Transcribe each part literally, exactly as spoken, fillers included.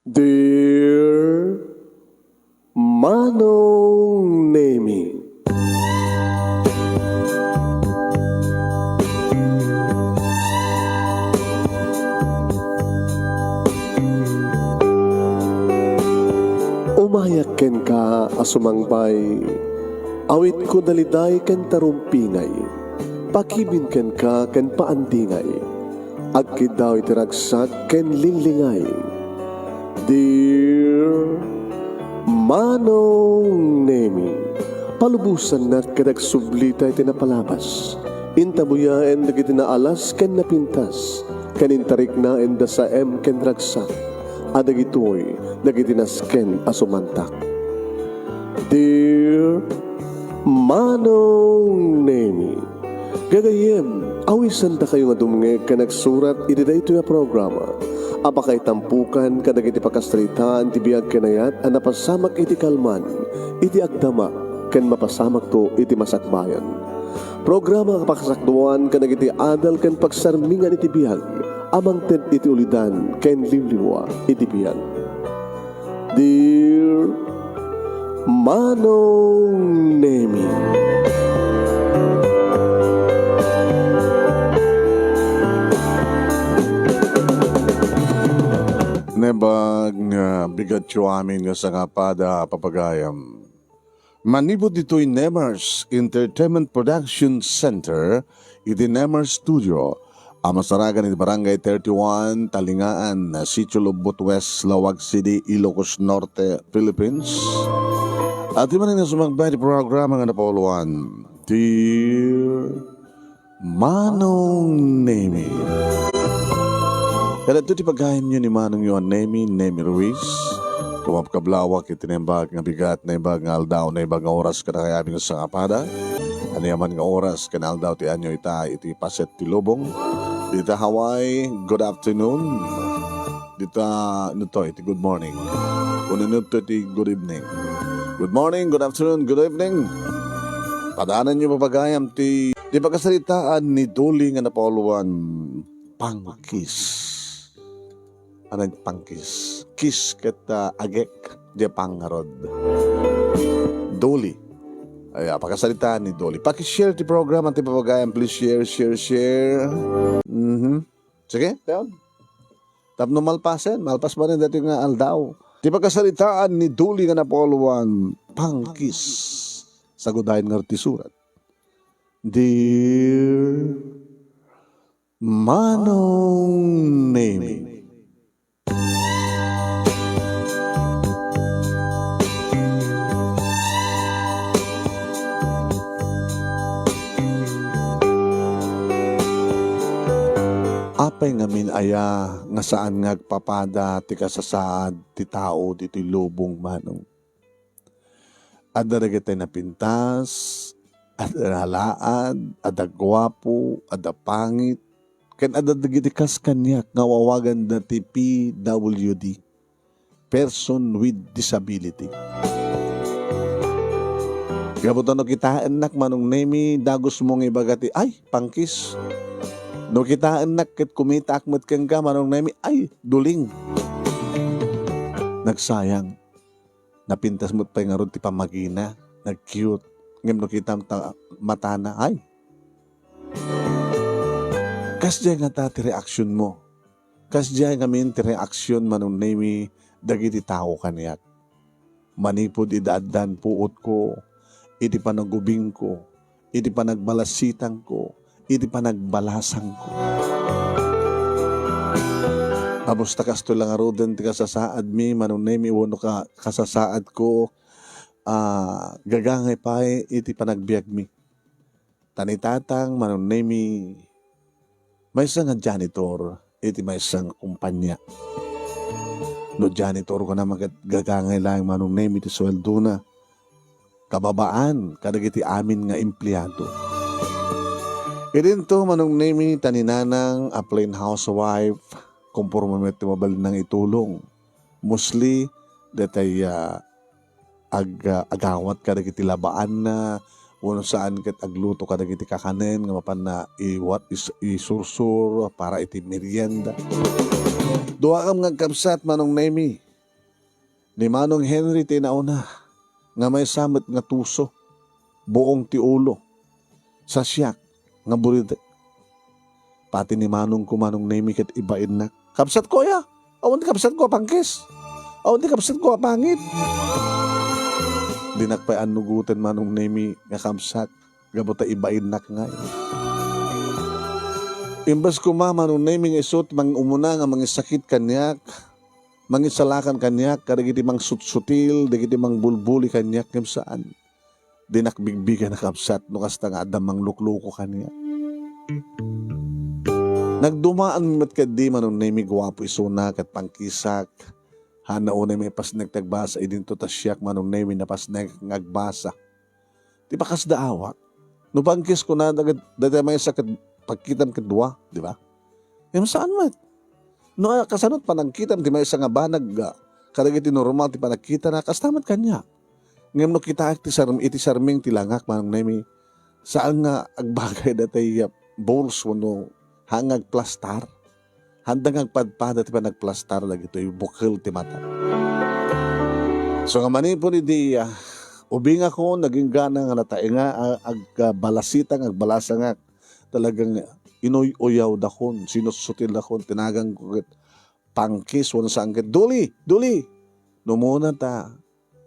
Dear Manong Nemi. Umayak kenka a sumangbay, awitko daliday ken tarumpingay, pakibin kenka ken paandingay. Agkiddaw iti ragsak ken linglingay. Dear Manong Nemi, palubosannak ket agsublita iti napalabas. Intabuyaen dagiti naalas ken napintas, ken intariknaen da saem ken ragsak, a dagitoy dagiti nasken a sumantak. Dear Manong Nemi, gagayyem, awisendakayo nga dumngeg ken agsurat iti daytoy a programa a pakaitampukan kadagiti pakasaritaan ti biag ken ayat a napasamak iti kalman, iti agdama, ken mapasamakto iti masakbayan. Programa a pakasakduan kadagiti adal ken pagsarmingan iti biag a mangted iti ulidan ken liwliwa iti biag. Dear Manong Nemi. Naimbag nga bigatyo amin nga sangapada, papagayam. Manipud ditoy Nemers Entertainment Production Center, iti Nemers Studio, a masarakan iti Barangay thirty-one, Talingaan, Sitio Lubot West, Laoag City, Ilocos Norte, Philippines. At di man nga sumangbay ti programa nga napauluan, Dear Manong Nemi. Kadagitoy ti pagayamyo ni Manongyo a Nemi, Nemi Ruiz. Kumapkablawak iti naimbag nga bigat, naimbag nga aldaw, naimbag nga oras kadakayo amin nga sangapada. Ania man nga oras ken aldaw ti anyo ita iti paset ti lubong. Dita Hawaii, good afternoon. Dita, ano to, iti good morning. Kuno iti good evening. Good morning, good afternoon, good evening. Padaananyo, papagayam, ti, ti pakasaritaan ni Dolly nga napauluan, pangkiss. Ano ti pangkiss? Kiss ket, ah, agek, di pangarod. Dolly. Ay, ah, pakasaritaan ni Dolly. Paki-share ti program, ti papagayam, please share, share, share. Mhm. Sige, tayon. Tapno malpasen, malpas manen daytoy nga aldaw. Ti pakasaritaan ni Dolly nga napauluan, pangkiss. Sagudayen nga ti surat. Dear Manong Nemi. Apay ngamin aya nga saan nga agpapada ti kasasaad ti tao ditoy lubong, Manong? Adda dagiti napintas, adda nalaad, adda guapo, adda pangit, ken adda dagiti kas kaniak nga awawaganda ti P W D, person with disability. Gapu ta no kitaennak, Manong Nemi, dagusmo nga ibaga ti, "Ay, pangkiss." No kitaennak ket kumitaak met kenka, Manong Nemi, "Ay, duling." Nagsayang. Napintas met pay ngarud ti pammagina, nag-cute. Ngem no kitam ta matana, ay! Kasdiay ngata ti reaksionmo. Kasdiay ngamin ti reaksion, Manong Nemi, dagiti tao kaniak. Manipud idi addan puotko, iti panagubingko, iti panagbalasitangko, iti panagbalasangko. Apos ta kastoy la ngaruden ti kasasaadmi, Manong Nemi, wenno ka-, kasasaadko, ah, gagangay pay iti panagbiagmi. Ta ni tatang, Manong Nemi, maysa nga janitor iti maysa nga kumpanya. No janitor koma ket gagangay laeng, Manong Nemi, ti sueldona, kababaan kadagiti amin nga empleado. Idinto, Manong Nemi, ta ni nanang a plain housewife, komporme met ti mabalinna nga itulong. Mostly, detay, ah, ag-, ah, agawat kadagiti labaanna, wenno saan ket agluto kadagiti kakanen nga mapanna iwat-, is-, isursur para iti merienda. Duakam nga agkabsat, Manong Nemi. Ni Manong Henry ti nauna, nga maysa met nga tuso, buong ti ulo. Sa siak nga buridek. Pati ni manongko, Manong Nemi, ket ibainnak. Kabsatko aya? Awan ti kabsatko a pangkis. Awan ti kabsatko a pangit. Dinak pay annugoten, Manong Nemi, nga kabsat. Gapu ta ibainnak ngay. Imbes koma, Manong Nemi, nga isu ti mangumuna nga mangisakit kaniak, mangisalakan kaniak kadagiti mangsutsutil, dagiti mangbulbuli kaniak, ngem saan. Dinak bigbigen a kabsat no kasta nga adda manglukloko kaniak. Nagdumaan met ketdi, Manong Nemi, guapo isuna ket pangkisak. Haanna unay maipasnek ti agbasa idinto ta siak, Manong Nemi, napasnek nga agbasa. Ti pakasdaawak. No pangkis, kunada ket dayta maysa ket pagkitam ket dua, di ba? Ngem saan met. No, ah, kasano ti panagkitam ti maysa nga banag, ah, kadagiti normal ti panagkitana, kasta met kaniak. Ngem no kitaek ti sarm-, iti sarming ti langak, Manong Nemi, saan nga agbagay dayta, ah, balls wenno haan nga agplastar. Haanda nga agpadpada ti panagplastar dagitoy bukel ti mata. So nga manipud idi, ah, ubingakon, naging gana nga nataenga, ah, agbalasitang, agbalasangak. Talagang inuy-uyawdakon, sinutsutilakon, tinaganko ket pangkis wenno saan ket, "Duli! Duli!" No umuna ta,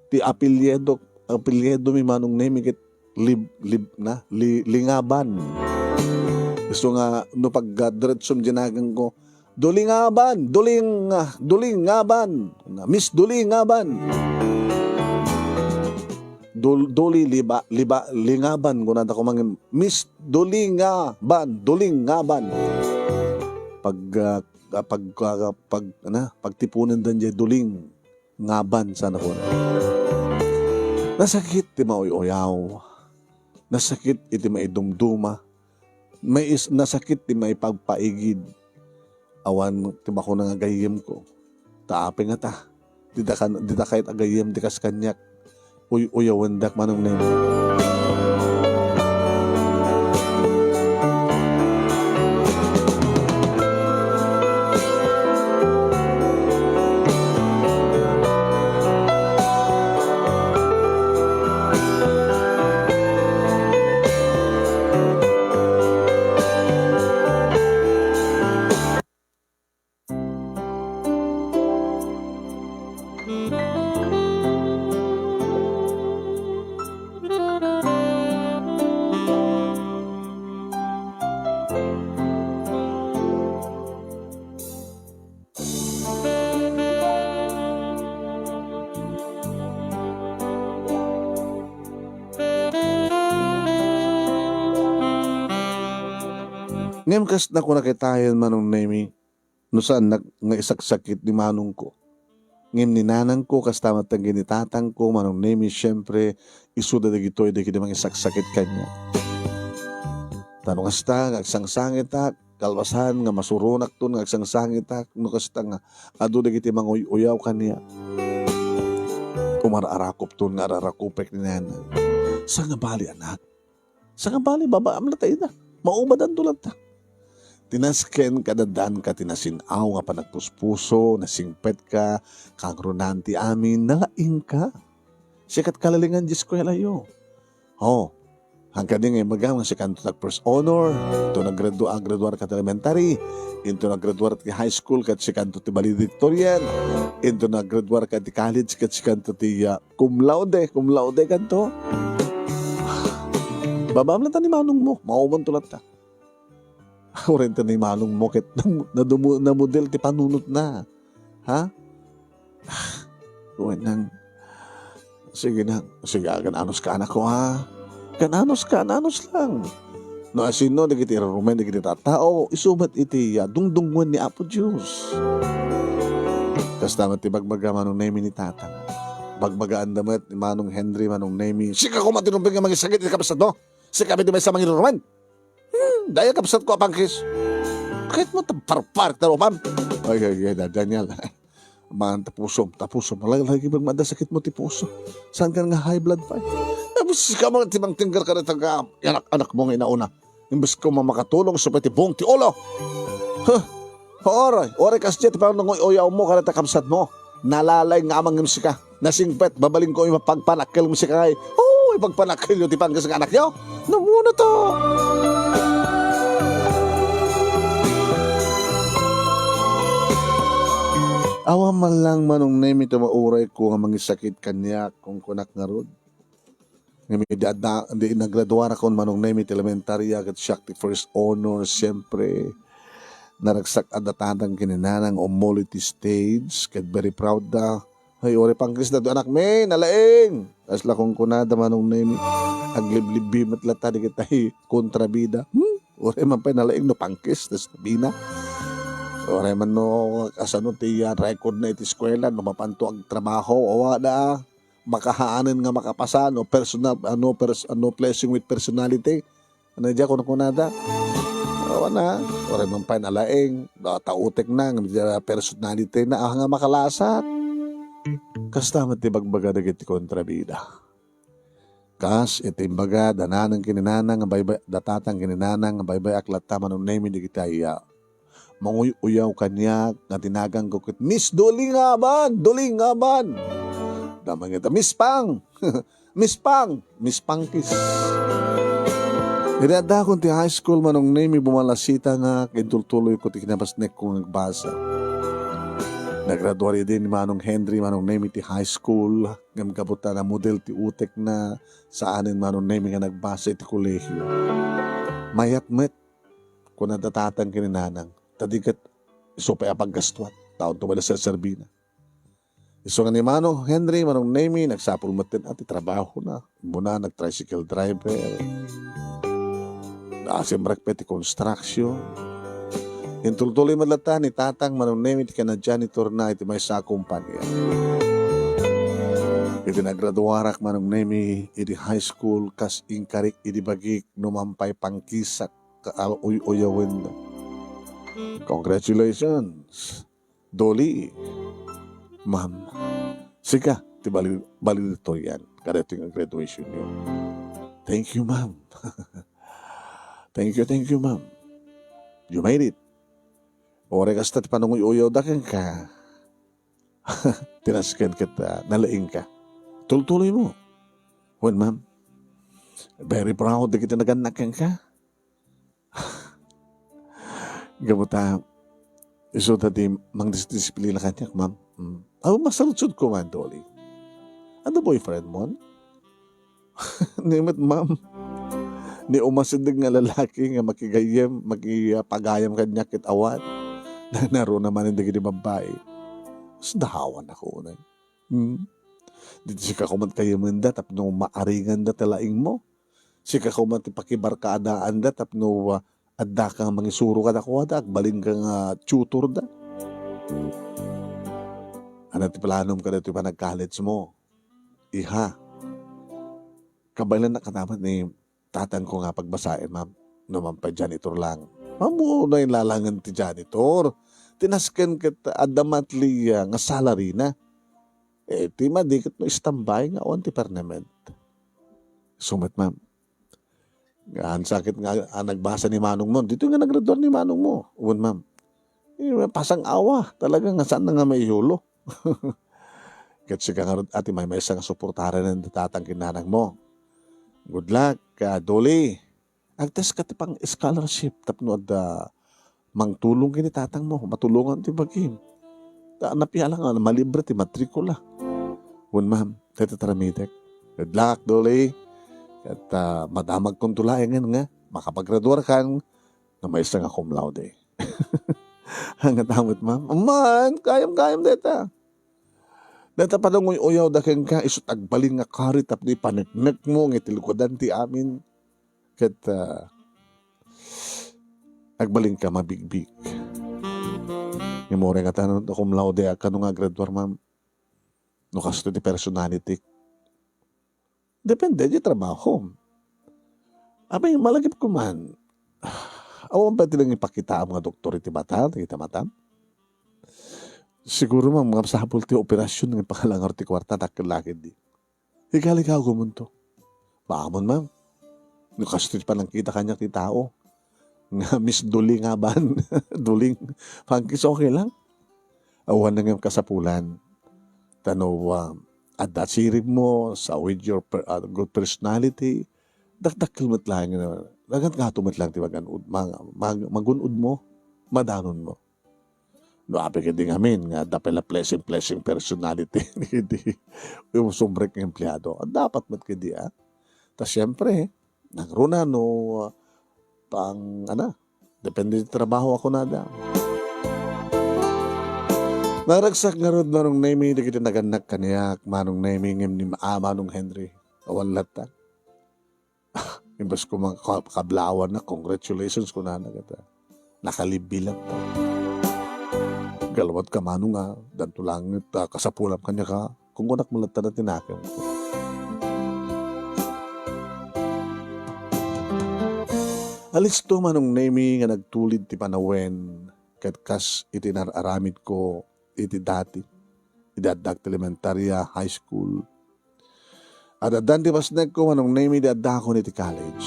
ti apelyido, apelyidomi, Manong Nemi, ket Lib-, Lib-, na, Li-, Lingaban. Isu nga no pagdiretsom dinaganko, "Dulingaban, Duling-, ah, Dulingaban, Miss Dulingaban." Dul-, Duli, Liba-, Liba-, Lingaban, kunada koma ngem, "Miss Dulingaban, Dulingaban." Pag, ah, pag, ah, pag, ana, pagtipunen dan jay Duling. Ngaban, sana ko. Nasakit ti mauy-uyaw. Nasakit iti maidumduma. Mais-, nasakit ti maipagpaigid. Awan ti makuna nga gayyemko. Ta apay ngata? Dita kan-, dita kayat a gayyem ti kas kaniak. Uy-uyawendak, Manong Neng. Ngem kas nakuna kitayen, Manong Nemi, no saannak nga isaksakit ni manongko. Ngem ni nanangko, kasta met ken ni tatangko, Manong Nemi, siempre, isuda dagitoy dagiti mangisaksakit kaniak. Ta no kasta nga agsangsangitak, kalpasan nga masuronakton nga agsangsangitak, no kasta nga adu dagiti manguy-uyaw kaniak. Umar-arakopton nga ararakopek ni nanang. Saan nga bali, anak? Saan nga bali, babaam latta ida. Maumadanto latta. Ti nasken, kadaddaan ka ti nasin-aw nga panagpuspuso, nasingpet ka, kangrunaan ti amin, nalaing ka. Sikat kalalingan ti eskuelayo. Oh, hankadi nga immagam nga sikanto nag first honor, into nagradua-, graduar ka ti elementary, into naggraduar ti high school ket sikanto ti valedictorian, into naggraduar ka ti college ket sikanto ti, ah, cum laude, cum laude kanto. Babaam latta ni manongmo, maumanto latta. Uray ta ni manongmo ket nam-, nadumo-, namudel ti panunotna. Ha? Wenno, sige na, sige, ah, kan-anos ka, anak ko, ha? Kan-anos ka, kan-anos lang. No asino dagiti irarumen dagiti tattao, isu met iti, ah, dungdungngoen ni Apo Dios. Kasta met ti bagbaga, Manong Nemi, ni tatang. Bagbagaanda met ni Manong Henry, Manong Nemi, "Sika koma ti rumbeng nga mangisakit iti kabsatmo. Sika met ti maysa mangirurumen." Hmm, daya kabsatko a pangkis. Kayat mo ta parparik ta rupam. Ay, ay, ay, Da-, Daniel. Man, tapusom, tapusom. Lagi, lagi bang madasakit mo ti puso. Saan ka nga high blood pa? Tapos sika mo ti mangtinggar ka rin taga anak, anak mo nga inauna. Imbes ko mamakatulong supay ti buong ti ulo. Huh? Oray, oray kas ti pananguy-uyaw mo kada ta kabsat mo. Nalaing nga amangem sika. Nasingpet, babalinko ipagpanakkelem sika ngay. Oo, ipagpanakkelyo ti pangkis nga anakyo. Namuno to. Awan man lang Manong Nemi ti maurayko nga mangisakit kaniak, kunkunak ngarud. Ngem idi adda, idi nagraduarakon Manong Nemi ti elementaria, ket siak ti first honor, siyempre. Naragsak adda tatang ken ni nanang, umuli ti stage, ket very proud da. Ay, uray pangkis da to anakmi, nalaing. Kasla kunkunada Manong Nemi, agliblibbi met latta dagitay kontrabida. Hmm? Uray man pay nalaing no pangkis, ta sabina. Uray man no kasano ti, ah, record na iti eskuela, no mapanto agtrabaho, awa da. Makahaanen nga makapasa no personal, ano, pers-, ano, blessing with personality. Ano dia kunkunada? Awan na, uray man pay nalaing, ta utek na, nga personality na, ah, nga makalasat. Kasta met ti bagbaga dagiti kontrabida. Kas iti imbaga, da nanang ken ni nanang nga baybay-, da tatang ken ni nanang nga baybay-ak latta Manong Nemi dagiti ay, ah, manguy-uyaw kaniak nga tinagangko ket Miss Doling Aban! Doling Aban! Damagita, Miss Pang! Miss Pang! Miss Pangkis! Idi addakon ti high school, Manong Nemi, bumalasita nga intultuloyko ti kinabasnekko nga agbasa. Nagraduar idi ni Manong Henry, Manong Nemi, ti high school, ngem gapu ta namudel ti utekna, saanen Manong Nemi nga nagbasa iti kolehio. Mayat met, kuna da tatang ken ni nanang, ta di ket isu pay a paggastuan, taon to met a serserbina. Isu nga ni Manong Henry, Manong Nemi, nagsapul metten a ti trabahona. Immuna, nag-tricycle driver. Nasimrek pay ti construction. Intultuloy met latta ni tatang Manong Nemi ti kinajanitorna iti maysa a kompania. Iti nagraduarak Manong Nemi idi high school, kas inkarik idi bagik no mampay pangkisak ka uy-uyawenda. Congratulations, Dolly. Ma'am, sika ti bali-, valedictorian kadaytoy nga graduationyo. Thank you, ma'am. Thank you, thank you, ma'am. You made it. Uray kasta ti pananguy-uyawda kenka. Tinasken ket, ah, nalaingka. Tultuloymo. Wen, ma'am. Very proud dagiti nagannak kenka. Gapu ta, isu ta ti mangdisdisiplina kaniak, ma'am. Mm. Aw, masaludsodko man, Dolly. Adda boyfriendmon? Ni met, ma'am. Ni umasideg nga lalaki nga makigayyem, makipagayam kaniak ket awan. Nanaruna manen dagiti babbai. Saan da awan ako unay. Hmm? Ditoy sika koma ti gayyemenda tapno maaringanda ti laingmo. Sika koma ti pakibarkadaanda tapno, ah, addaka nga mangisuro kadakuada, agbalinka nga tutorda. Ania ti planom kadaytoy panag-collegemo, iha? Kabaelannak katamet ni tatangko nga pagbasaen, ma'am. No man pay janitor lang. Ma'am, no inlalangen ti janitor. Tinasken ket adda monthly, ah, nga salary na. Eh, ti madi ket no standby nga awan ti permanent. Isu met, ma'am. Nga, sakit nga, ah, nagbasa ni manongmo. Ditoy nga nagraduar ni manongmo. Wen, ma'am. Eh, pasang-awa. Talaga nga saan na nga maiyulo. Ket sika ngarud, a, ti maymaysa nga suportaren ni tatang ken nanangmo. Good luck, ah, Dolly. Agteska ti pang-scholarship tapno adda mangtulong ken ni tatangmo, matulongan ti bagim. Ta napiala nga malibre ti matrikula. Wen, ma'am, dayta ti aramidek. Good luck, Dolly. Ket, ah, madamagkonto laengen nga makapagraduarkan no maysa nga cum laude. Ania met, ma'am? Amman, gayam-gayam dayta. Dayta pananguy-uyawda kenka, isu't agbalin nga kari tapno ipaneknekmo nga iti likudan ti amin. Ket, ah, agbalinka mabigbig. Ngem uray ngata no cum laude a kano nga agraduar, ma'am. No kasto ti personality. Depende ti trabaho. Apay, malagipko man. Awan pay ti nangipakitaam nga doktor iti mata, dagiti matam? Siguro, ma'am, masapul ti operasyon nga pangalangar ti kuarta, dakkel la ketdi. Igaligaw komunto. Baamon, ma'am. No kastoy ti panangkita kaniak ti tao nga Miss Duling Aban. Duling. Pangkis, okay lang. Awan na nga kasapulan. Ta no, ah, adda sirib mo, sa with your per-, ah, good personality, dakdakkel met laeng nga, dagan kato met laeng ti magan-, mag-, magun-od mo, madanon mo. No, apay ketdi ngamin nga adda pay la pleasing, pleasing personality iti umsumrek nga empleado. Dapat met ketdi, ah. Ta siempre, nangruna no, pang, ana, depende ti trabaho a kunada. Naragsak ngarud, Manong Nemy, dagiti nagannak kaniak, Manong Nemy, ngem ni, ah, Manong Henry, awan latta. Imbes ko mga ka-, kablawan na, "Congratulations," kunana kata. Nakalibbi latta. Galwat ka, Manong, ah, danto langit, ah, kasapulam kaniak, ah. Kung kunak mo latta na tinakem. Alisto, Manong Nemy, nga nagtulid ti panawen, ket kas iti nar-aramid ko iti dati, idi addak ti elementaria, high school. Ad-addan ti pasnekko, Manong Nemy, idi addakon iti college.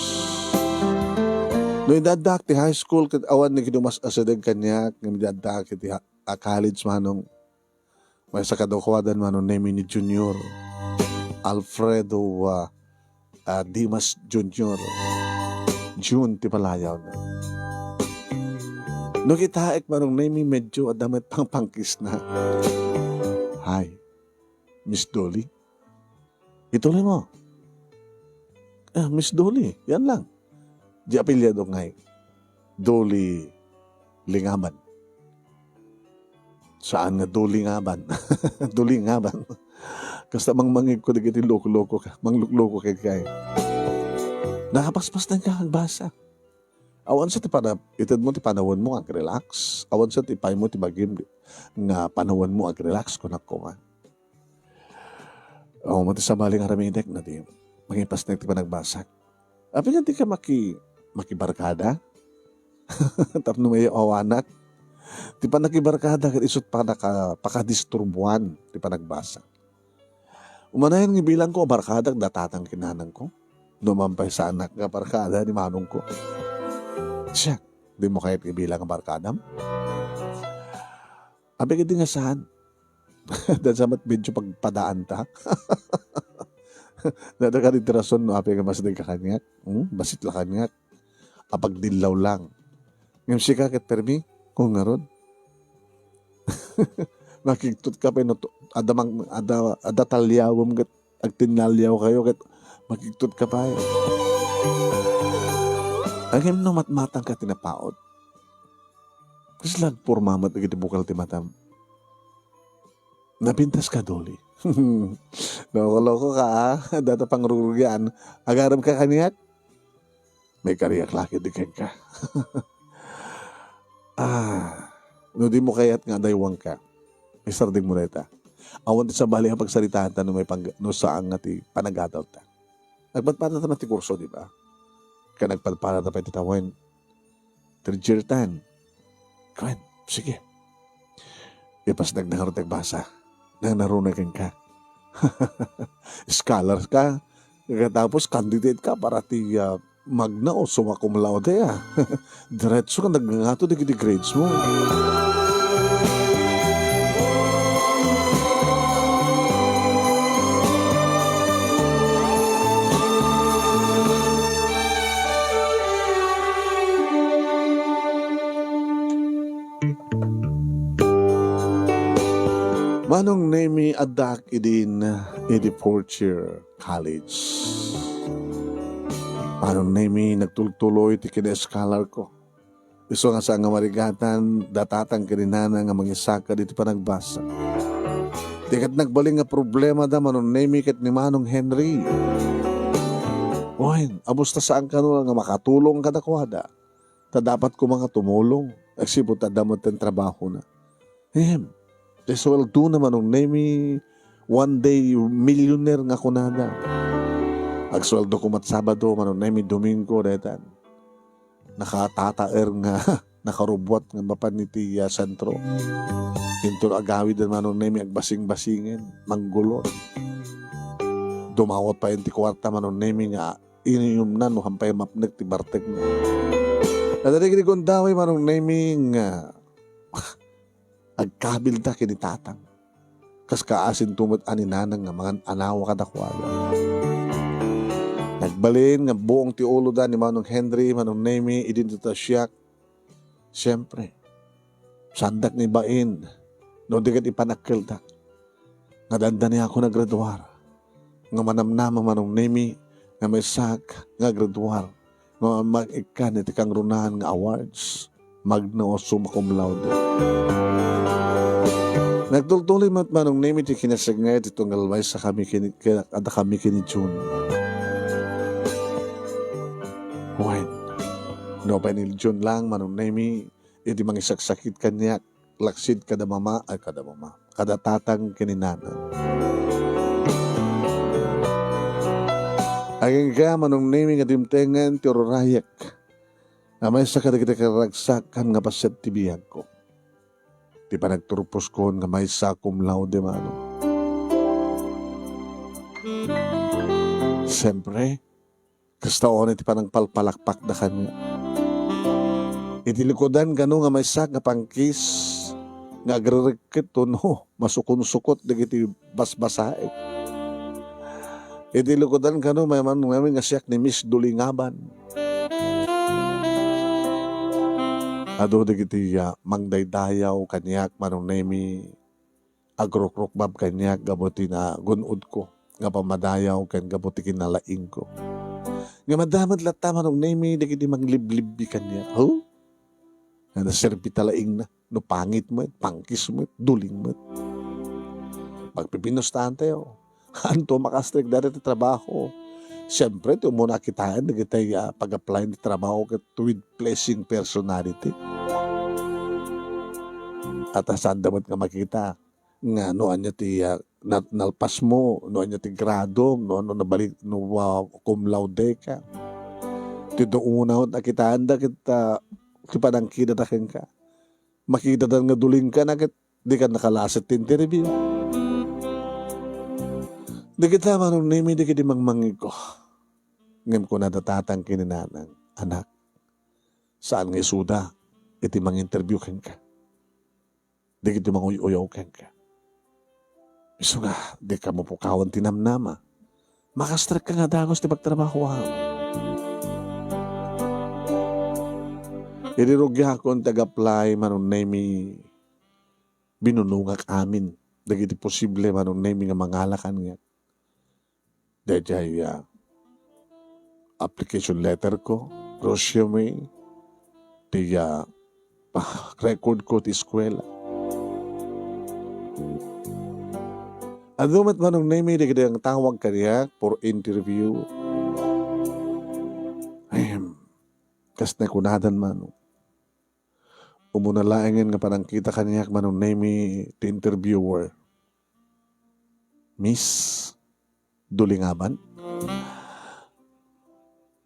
No idi addak ti high school, ket awan ni kidumas asideg kaniak, ngem idi addak iti ha-, a college, Manong, maysa kadakuada, Manong Nemy, ni Junior Alfredo, ah, ah, Dimas Junior. Jun ti palayawna. No kitaek, Manong Nemy, medyo adda met pangpangkisna. "Hi, Miss Dolly." Ituloy mo. "Ah, Miss Dolly, yan lang." Di apelyado ngay. Dolly Lingaban. Saan nga Dolly Ngaban? Dolly Ngaban. Kasta mangmangegko dagiti loko-loko ka, manglukloko ket kay. Nakapaspas na ka agbasa. Awan sa ti pana-, ited mo ti panawen mo ag-relax. Awan sa ti pay mo ti bagim nga panawen mo ag-relax, kunak koma. O, mati sabali nga aramidek na di mangipasnek ti panagbasa. Apay nga di ka maki-, makibarkada? Tapno mayaw-awanak. Ti panakibarkada ket isut' panaka-, pakadisturbuan ti panagbasa. Umanayon nga ibilangko a barkadak da tatang ken nanangko. No man pay saanak nga barkada ni manongko. Siak, di mo kayat ibilang a barkadam? Apay ketdi nga saan. Daan sa met medyo pagpadaanta. Dada ka di ti rason no apay nga masdeng ka kaniak. Hmm? Basit la kaniak. Apagdillaw lang. Ngem sika ket permi, kung ngarud. Makigtot ka pay no to-, adda mang-, adda, adda taliawem ket agtinnaliaw kayo ket makigtot ka pay. Ngem no matmatang ka ti napaut, kasla agporma met dagiti bukal ti matam. Napintas ka, Dolly. Loko-loko ka, ah. Data pangrurugian. Agarem ka kaniak? May kariak la ketdi kenka. Ah, no di mo kayat nga adaywangka, isardeng mo dayta. Awan ti sabali nga pagsaritaanta no may pang-, no saan nga ti panagadawta. Nagpadpadata met ti kurso, di ba? Ken nagpadpadata pay ti tawen. Third year tan. Kuan, sige. Ipasnagna ngarud ti agbasa. Nangnaruna kenka. Scholar ka. Katapos candidate ka para ti, ah, magna o summa cum laude, ah. Diretso ka nagngangato dagiti grades mo. Manong Nemy, addaak idin, idi fourth year college. Manong Nemy, nagtultuloy ti kina-scholar ko. Isu nga saan nga marigatan, da tatang ken ni nana nga mangisakad iti panagbasa. Ti ket nagbalin nga problema da Manong Nemy ket ni Manong Henry. Wen, amusta saan kano nga makatulong kadakuada? Ta dapat koma nga tumulong, agsipud ta adda met ti trabahona. Ngem, ti sueldo na Manong Nemy, one day millionaire nga kunada. Agsueldo koma ti Sabado, Manong Nemy, Domingo, daytan. Nakatataer nga, nakarubbuat nga mapan iti, ah, sentro. Inton agawid Manong Nemy, agbasing-basingen, manggulot. Dumawat pay ti kuarta Manong Nemy nga iniyumna no hampay mapnek ti bartekna. Kadagiti gundaway Manong Nemy nga agkabilda ken ni tatang. Kas kaasinto met a ni Nanang nga mangan-anawa kadakuada. Nagbalin nga buong ti uloda ni Manong Henry, Manong Nemy, idinto ta siak. Siempre, saandak nga ibain no di ket ipanakkeldak nga dandaniako nga graduar, nga manamnama, Manong Nemy, nga maysak nga graduar nga mag-ikkan iti kangrunaan nga awards, magna o summa cum laude. Nagtultuloy met, Manong Nemy, ti kinasengngay ti tunggal maysa kami ken, ken, adda kami ken ni Jun. Wen, no pay ni Jun lang, Manong Nemy, iti mangisaksakit kaniak, laksid kada mama, ay, kada mama, kada tatang ken ni Nanang. Agingga, Manong Nemy, nga dimtengen ti ururayak nga maysa kadagiti kararagsakan nga paset ti biagko. Ti panagturposkon nga maysa cum laude, Manong. Siempre, kasta unay ti panangpalpalakpakda kaniak. Iti likudan kano nga maysak nga pangkis nga agririkket wenno masukongsukot dagiti basbasaek. Iti likudan kano, Manong Nemy, nga siak ni Miss Dulingaban. Adu dagiti, ah, mangdaydayaw kaniak, Manong Nemy, agrukrukbab kaniak gapu ti nagun-odko nga pammadayaw ken gapu ti kinalaingko. Ngem adda met latta, Manong Nemy, dagiti mangliblibbi kaniak. Huh? Nga naserbi ta laingna. No pangit met, pangkis met, duling met. Magpipinustaan tayo. Anto makastrek dayta ti trabaho? Siempre, ti umuna a kitaen dagiti, ah, pag-apply ti trabaho ket with pleasing personality. At saan da met nga makita nga no ania ti, ah, na-, nalpas mo, no ania ti gradom, no, no nabalik, no, ah, cum laude ka. Ti umuna a kitaenda ket, ah, ti panangkidada kenka. Makidada nga duling ka na ket di ka nakalasit ti interview. Dagita, Manong Nemy, dagiti mangmangngegko. Ngem kuna da tatang ken ni Nanang, "Anak, saan nga isuda iti manginterview kenka. Dagiti manguy-uyaw kenka. Isu nga, dika mapukawan ti namnama. Makastrekka nga dagus ti pagtrabahoam." Idi rugiakon ti ag-apply, Manong Nemy, binunongak amin dagiti posible, Manong Nemy, nga mangala kaniak. Daydiay, ah, application letter ko, resume, ti, ah, record ko ti eskwela. Adu met, Manong Nemy, dagiti nangtawag kaniak for interview. Ahem. Kas nakunadan, Manong. Umuna laengen nga panangkita kaniak, Manong Nemy, ti interviewer. Miss Dulingaban?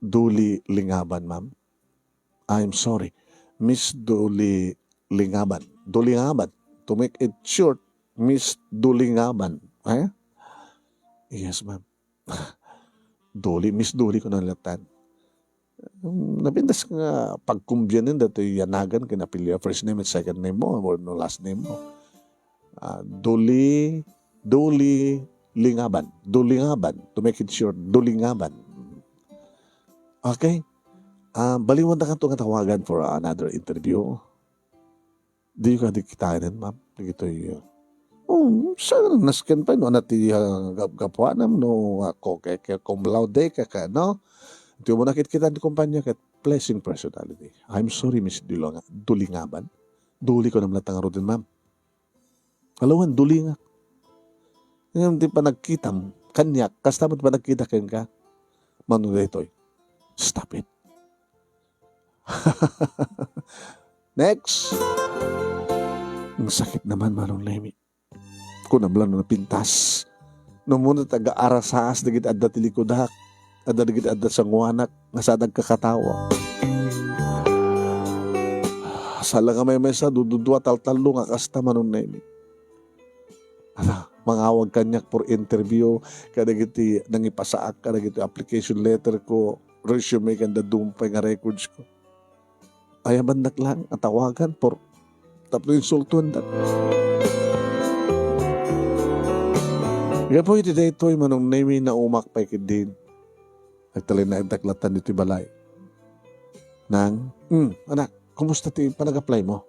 Duli Lingaban, ma'am. I'm sorry. Miss Duli Lingaban. Dulingaban. To make it short, Miss Dulingaban. Eh? Yes, ma'am. Duli, Miss Duli, kuna latta. Hmm, napintas nga pagkumbianen datoy yanagan ken apelyido, first name and second name mo, or no last name mo. Ah, Duli, Duli Lingaban. Dulingaban. To make it short, Dulingaban. Okay? Ah, baliwan ta kanto nga tawagan for another interview. Diyo kadi kitaen, ma'am? Dagitoy, uh, oh, saan nasken pay no ania ti, ah, gap-, gapuanam no, ah, ko-, ke-, ke-, cum laude ka, ka, no? Ti umuna a kitkita ti kumpanya ket pleasing personality. I'm sorry, Miss Dulanga-, Dulingaban. Duli ko naman latta ngaruden, ma'am. Alawan, dulingak. Ngem ti panagkitam kaniak, kasta met panagkita kenka. Mano daytoy? Stop it. Next. Ang sakit naman, Manong Nemy. Kunam lang no napintas. No umuna ti aga-arasaas dagiti adda ti likudak, adda dagiti adda sanguanak, nga saan agkakatawa. Saan la nga maymaysa, dududua, taltallo nga kasta, Manong Nemy. Ala, mangawag kaniak for interview, kadagiti nangipasaak, kadagiti application letter ko, resume, ken dadduma pay nga records ko. Ayabandak lang a tawagan for tapno insultuendak. Gapu iti daytoy, Manong Nemi, naumak pay ketdin. Nagtalinaeddak latta ditoy balay. Nang, "Hmm, anak, kumusta ti panag-apply mo?"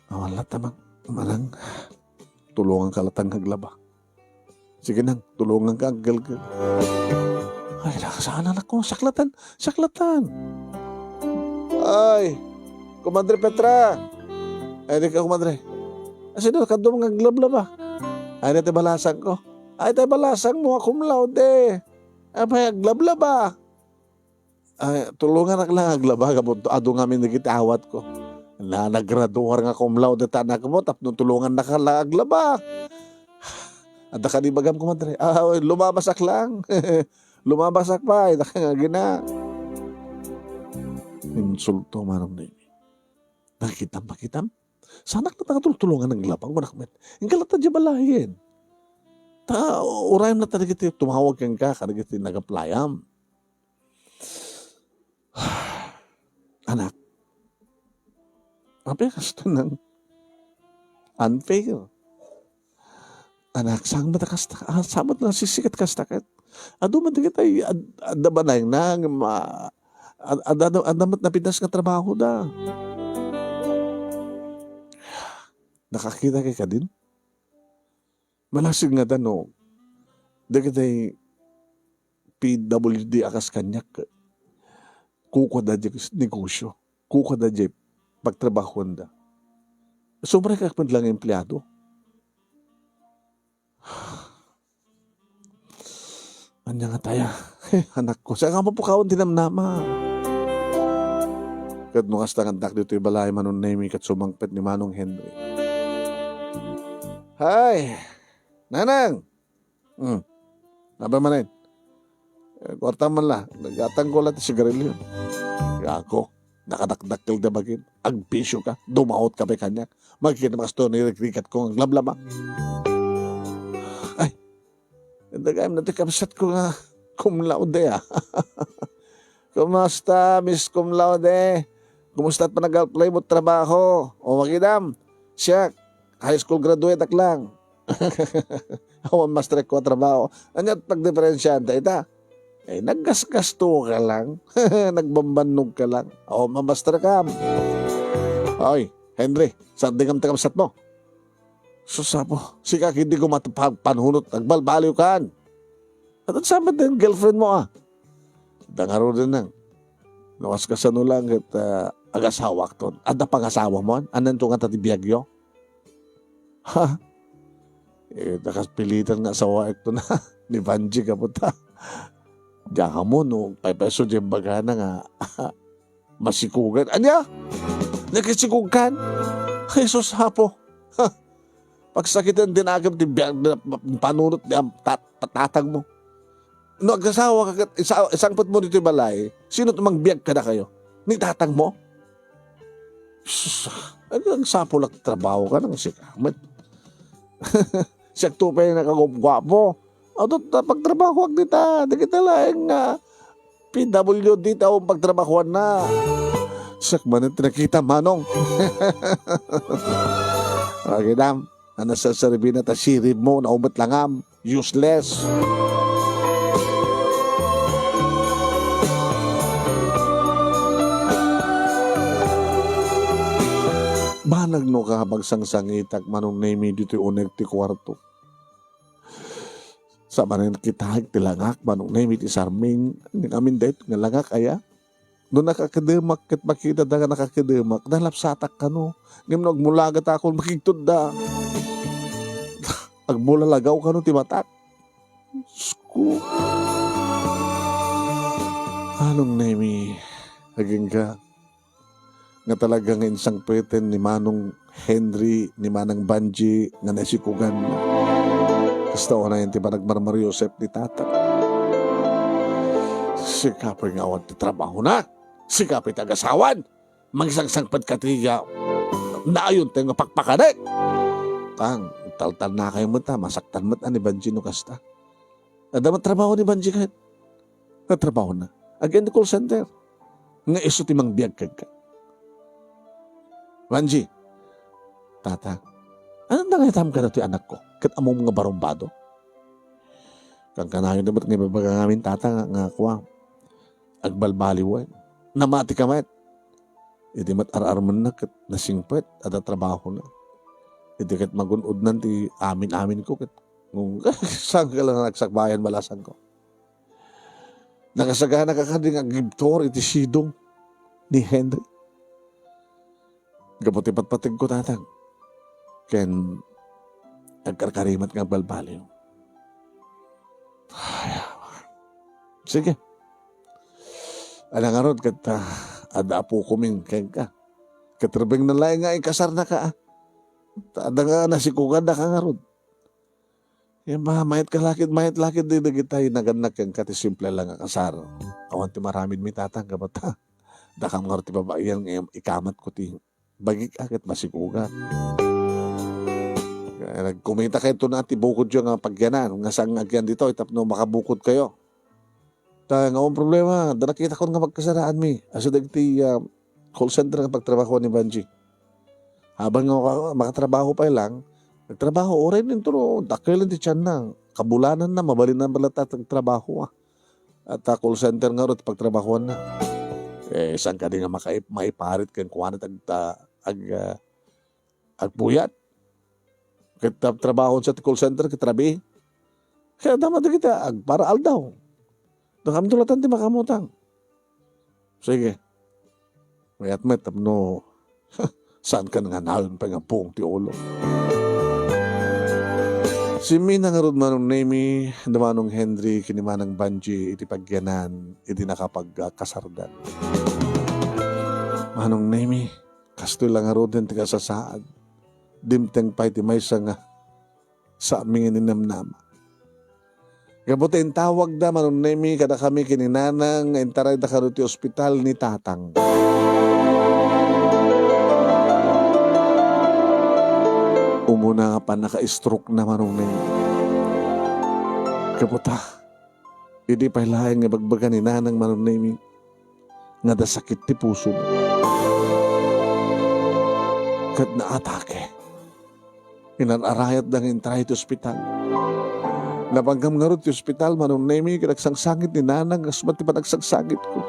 "Awan latta, Mang-, Manang. Tulonganka latta nga aglaba." "Sige, Nang, tulonganka aggelgel." "Ay, saan, anakko, siak latta, siak latta." "Ay, Kumadre Petra." "Ay, dika, Kumadre. Asino, kaduam nga aglablaba?" "Ay, dayta balasangko." "Ay, tay balasangmo a cum laude. Apay, aglablaba?" "Ay, tulonganak lang aglaba, gapu adu ngamin dagiti awatko. Na, nagraduar nga cum laude ta anakmo, tapno tulongannaka lang aglaba." "Adda kadi ibagam, Kumadre?" "Ah, lumabasak lang. Lumabasak pay, daka nga agina." Insulto, Manong Nemi. "Nakitam, nakitam? Saanak latta nga tultulongan nga aglaba, kunak met. Inka latta diay balayen. Ta, urayem latta dagiti tumawag kenka, kadagiti nag-applyam." "Anak, apay kastoy, Nang? Unfair. Anak, saan met a kasta, ah, saan met a nasisikat kasta ket? Adu met dagiti ad-, adda balayna nga ma-, ad-, adda, adda met napinas nga trabahoda." "Nakakita kay kadin? Malaksid nga dano, dagiti P W D a kas kaniak, kukuada diay negosio, kukuada diay pagtrabahoanda. Sobra kak met lang empleado." "Ania nga taya? Anakko, saan nga mapukawan ti namnama?" Ket no kasta nga addak ditoy balay, Manong Nemi, ket sumangpet ni Manong Henry. "Hay, Nanang!" "Hmm. Apay manen?" "Eh, kuartam man la. Nagatangko la ti sigarilio." "Gago, nakadakdakkel ti bagim. Agbisioka, dumaotka pay kaniak. Makikita mo kastoy narikrikatko nga aglablaba." "Ay, dagayem na ti kabsatko nga cum laude, ah." "Kumusta, Miss Cum Laude? Kumusta ti panag-apply mo trabaho? O, makidam, siak, high school graduate ak lang." "Awan mastrek ko a trabaho." "Ania ti pagdiferensiaan dayta?" "Eh, naggasgasto ka lang. Nagbambannog ka lang. Awan mamastre kam." "Oy, Henry, sardengam ti kabsat mo." "Sus, Apo, sika ketdi koma ti pa-, panunot, agbalbaliw kan. At saan met ti girlfriend mo, ah?" "Adda ngaruden, Nang. No kas-, kasano lang ket, ah, agasawakton." "Adda pangasawa mo? Ananto ngata ti biagyo?" "Ha? Eh, nakaspilitan nga asawaekto na ni Banji, gapu ta, diak ammo no pay-pay isu diay imbagana nga masikugan." "Ania? Nakisikugkan? Jesus, Apo! Ha? Pagsakiten ti nakem ti biag, panunot ti am-, tat-, tatangmo. No agasawa ka ket isa-, isangpet mo ditoy balay, sino ti mangbiag kadakayo? Ni tatangmo?" "Sus, ag-, agsapulak trabaho ka, Nang, sika met. Siak pay nakaguapguapo. Adu ta pagtrabahoak dita, dagita laeng nga P W D ti awan pagtrabahoanna." "Siak manen ti nakita, Manong." "Agidam, a nasarsaribina ta sirib mo, naumet langam. Useless." Banag no ka magsangsangitak, Manong Nemi, ditoy uneg ti kuarto. Sa manen kitaek ti langak, Manong Nemi, ti sarming. Ania ngamin daytoy nga langak aya? No nakakedemak ket makitana nga nakakedemak, nalapsatak kano. Ngem no agmulagat akon, makigtudda. Agbulalagaw kano ti matak. Diyos ko. Manong Nemi, agingga nga talaga nga insangpeten ni Manong Henry, ni Manang Banji nga nasikugan. Kasta unayen ti panagmarmariusep ni Tata. Sika pay nga awan ti trabahona. Sika pay ti agasawan. Mangsangsangpet ka ti, ah, naayontayo nga pakpakanek. Tang, taltalnakayo met, ah, masaktan met, ah, ni Banji no kasta. Adda met trabaho ni Banji ket. Nga trabahona. Again, call center. Nga isu ti mangbiag kenka. Banji, Tata, Ania nga itam kadatoy anakko? Ket ammom nga barumbado? Kankanayon met nga ibabaga ngamin, Tata, nga, nga kua, agbalbaliwen. Namatika met. Idi met ar-armenna ket nasingpet, adda trabahona. Idi ket magun-odnan ti amin-aminko ket, saan ka la nagsakbayan, balasangko? Nakasagana ka kadi nga agibtur iti sidong ni Henry. Gapu ti patpategko, Tatang, ken agkarkari met nga agbalbaliw. Ay, sige. Ala ngarud ket, ah, adda apokomin kenka. Ket rebbengna laeng nga ikasarnaka, ah. Ta adda nga nasikogandaka ngarud. Ket ba, mayat ka lakit, mayat lakit di dagitay nagannak kenka ti simple la nga kasar. Awan ti maramidmi, Tatang, gapu ta dakam ngarud ti babaen nga ikamatko ti bagik a ket masikugan. Nagkumitakayto na ti bukodyo nga pagyanan, nga saan nga agyan ditoy tapno makabukodkayo. Ta nga awan problema, adda nakitakon nga pagkasaraanmi. Isu dagiti, ah, call center nga pagtrabahoan ni Banji. Habang nga maka-, makatrabaho pay lang, nagtrabaho, uray ninto no, dakkel ti tianna. Kabulananna, mabalinna met latta ti nagtrabaho, ah. Adda call center ngarud ti pagtrabahoanna. Eh, saan kadi nga makaip-, maiparit kenkuana ti ag-, ta-, ag-, ah, agpuyat? Ket ta-, trabahon sa ti call center ket rabii. Kaya adda met dagiti agpara aldaw. Dakam tulatan ti makaamutang. Sige. Mayat met tapno saan ka nga nayon pay nga puong ti ulo. Simmina ngarud Manong Nemy, da Manong Henry, ken ni Manang Banji iti pagyanan, iti nakapagkasardan. Manong Nemy, kastoy la ngaruden ti kasasaad. Dimteng pay ti maysa nga saanmi nga ninamnama. Gapu ta intawagda Manong Nemy kadakami ken ni Nanang nga intarayda kano ti ospital ni Tatang. Umuna nga pannaka-stroke na Manong Nemy. Gapu ta, idi pay laeng nga ibagbaga ni Nanang Manong Nemy nga adda sakit ti puso ket naatake. Inar-arayatda nga intaray ti ospital. Napanggam ngarud ti ospital, Manong Nemy, ket agsangsangit ni Nanang, kas met ti panagsangsangitko.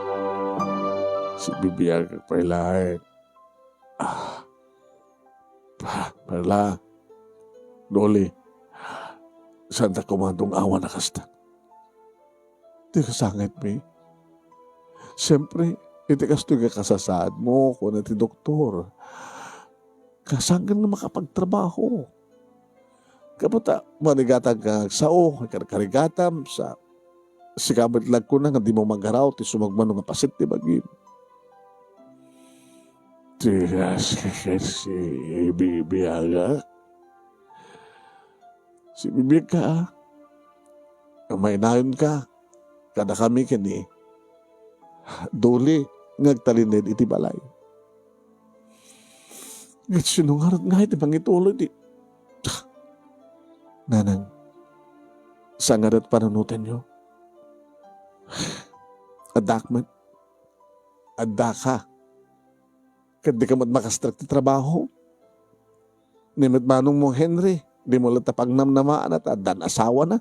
Sibibiagak pay laeng. Ah. Pa, Perla. Doli. Santa kumandong awan a kasta. Ti kasangitmi. Siempre, iti kastoy nga kasasaadmo, kuna ti doktor, kasanggan nga makapagtrabaho. Gapu ta, manigatang ka nga agsao, karkarigatam, sa, sika met la kuna nga dimo magaraw, ti sumagmamano nga paset ti bagim. Ti, si, si, bibiaga. Sibibiag ka, ah. Mainayon ka. Kadakami ken ni Doli nga agtalinaed iti balay. Ket sino ngarud nga iti mangituloy ti, Nanang, saan ngarud panunotenyo? Addak met. Addaka. Ket dika met makastrek ti trabaho. Ni met manong mo, Henry, dimo latta pagnamnamaanna ta addan asawana.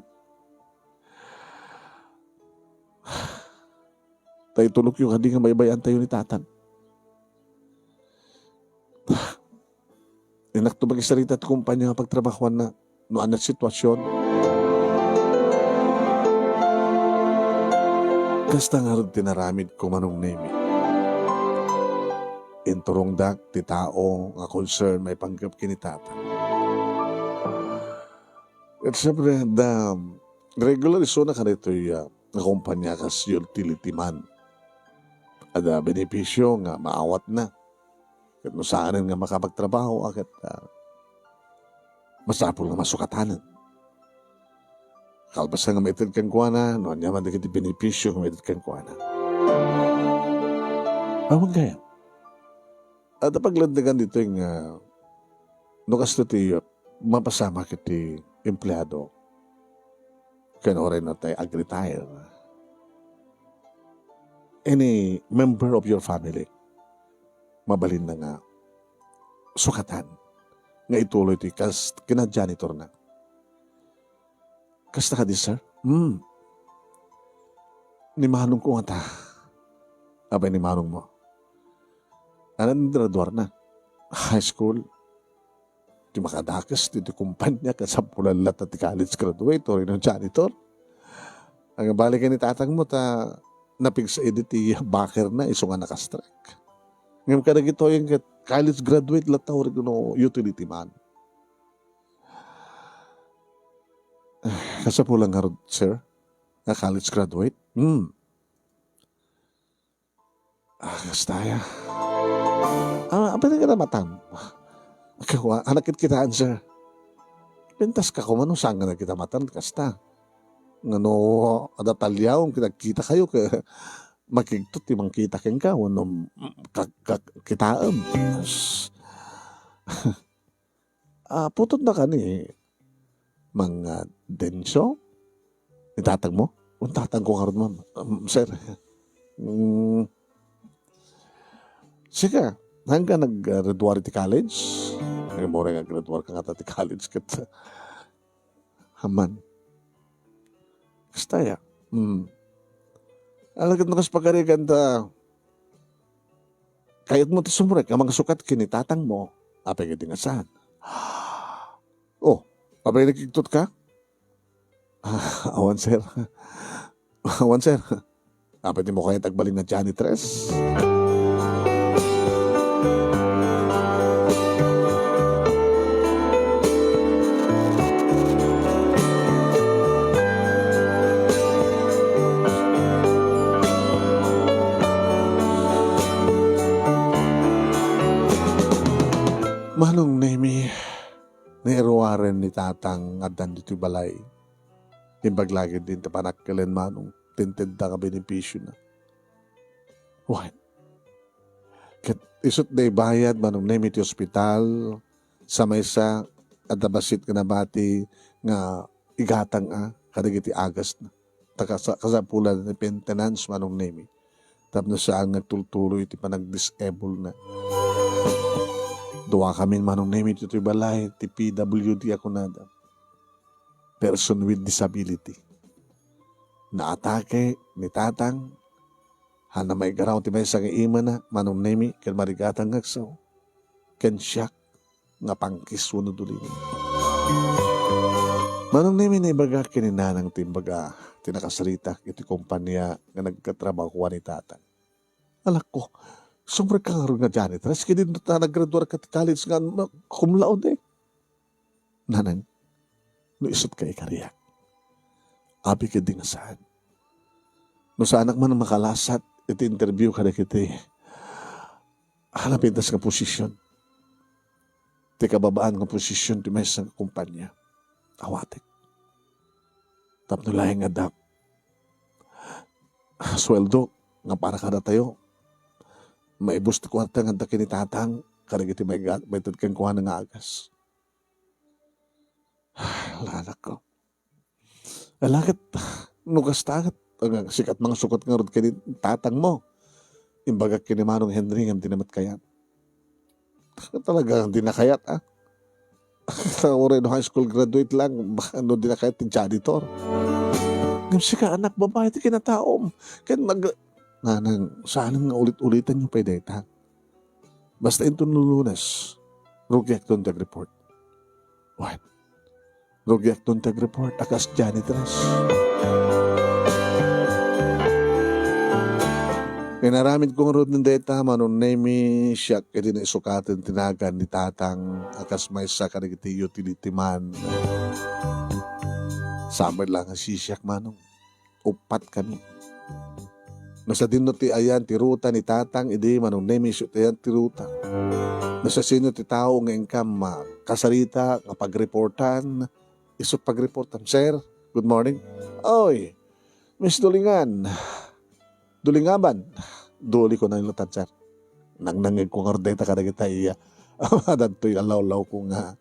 Ta itulokyo kadi nga baybay-antayo ni Tatang. Inakto makisarita ti kumpanya nga pagtrabahoanna no ania ti situasion. Kasta ngarud ti naramidko, Manong Nemy. Inturongdak ti tao nga concern maipanggep ken ni Tatang. Ket siempre, adda regular isuna kadaytoy, ah, nga kumpanya kas utility man. Adda benepisio nga maawatna. Ket no saanen nga makapagtrabaho, a, ket, ah, masapul nga masukatanen. Kalpasan nga maited kenkuana, no ania man dagiti benepisio nga maited kenkuana. Awan gayam. Adda paglandegan ditoy nga, no kasto ti mapasamak iti empleado, ken uray no tay ag-retire, any member of your family, mabalinna nga sukatan nga ituloy ti kas-, kina-janitorna. Kasta kadi, sir? Hmm. Ni manongko ngata. Apay ni manongmo? Anan graduarna? High school. Ti makadakes ti, ti kumpanya, kasapulan latta ti college graduate wenno janitor. Ang balikan ni tatangmo ta napigsa idi ti bakerna, isu nga nakastrek. Ngem kadagitoy ket college graduate latta wenno utility man. Kasapulan ngarud, sir, nga college graduate? Hmm. Ah, kasta ya. Ah, apay nga namatan? Kawa, anak kit kitaan, sir. Pintas ka kuman, no, saan nga nagkita matan, kasta. Ngano, ada talyaw, kita, kita kayo, ka, makigtot, ti mangkita kenka, wenno, ka, ka, kitaem. Ah, putotna kani, Mang, ah, Dencio? Ni tatangmo? Ang tatangko ngarud, ma'am. Um, sir. Mm. Sika, hangga nag-, ah, graduar ti college? Ay, mura nga graduar ka nga ta ti college ket. Aman. Kasta ya. Mm. Alagad no kas pagarigan ta, kayatmo ti sumrek nga mangsukat ken ni tatangmo. Apay nga di nga saan? Oh, apay nakigtot ka? Ah, awan, sir. Awan, sir. Apay di mo kayat agbalin nga janitress? Manong Nemi, nairuaren ni tatang addan ditoy balay. Imbag la ketdin ti panakkilen, manong, ti intedda nga benefisiona. Wen, ket isut' naibayad, Manong Nemi, ti ospital, sa maysa, adda bassit nga nabati nga igatang a kadagiti agasna. Ta kasa-, kasapulan ti maintenance, Manong Nemi, tapno saan nga agtultuloy ti panagdisablena. Duakamin, Manong Nemi, ditoy balay, ti P W D a kunada. Person with disability. Naatake ni tatang, haan a maigaraw ti maysa nga imana, Manong Nemi, ken marigatang nga agsaw, ken siak nga pangkis wenno dulingek. Manong Nemi, naibagak ken ni nanang ti imbaga ti nakasaritak iti kompania nga nagkatrabahoan ni tatang. Anakko, sumrekka ngarud nga janitress, ket inton ta naggraduarka ti college nga ma-, cum laude. Nanang, no isut' ka ikariak, apay ketdi nga saan? No saanak man makalasat iti interview kadagiti, ah, napintas nga posisyon, ti kababaan nga posisyon ti maysa nga kompania, awatek. Tapno laeng nga adda sueldo nga para kadatayo, maibus ti kuarta nga adda ken ni tatang kadagiti maiga-, maited kenkuana nga agas. Ala, anakko. Ala ket, no kasta ket, nga sika ti mangsukat ngarud ken ni tatangmo. Imbagak ken ni Manong Henry ngem dina met kayat. Talaga, dina kayat, ah. Uray no high school graduate lang, baka no dina kayat ti janitor. Ngem sika, anak, babae ti kinataom. Ken nag-, nanang, saan nga ulit-ulitanyo pay dayta? Basta inton Lunes, rugiakton ti agreport. Wen, rugiakton ti agreport a kas janitress. Inaramidko ngarud dayta, Manong Nemi, siak iti naisukaten ti nagan ni tatang a kas maysa kadagiti utility man. Saan met la nga sisiak, Manong. Uppat kami. No sadino ti ayan ti ruta ni tatang, idi Manong Nemi, isu ti ayan ti ruta. No sasino ti tao nga inkam, ah, kasarita nga pagreportan, isu pagreportam. "Sir, good morning." "Oy, Miss Dulingan. Dulingaban." Duli ko na ilutan, sir. Nangnangegko ngarud dayta kadagita iya. Adtoy alawlawko nga,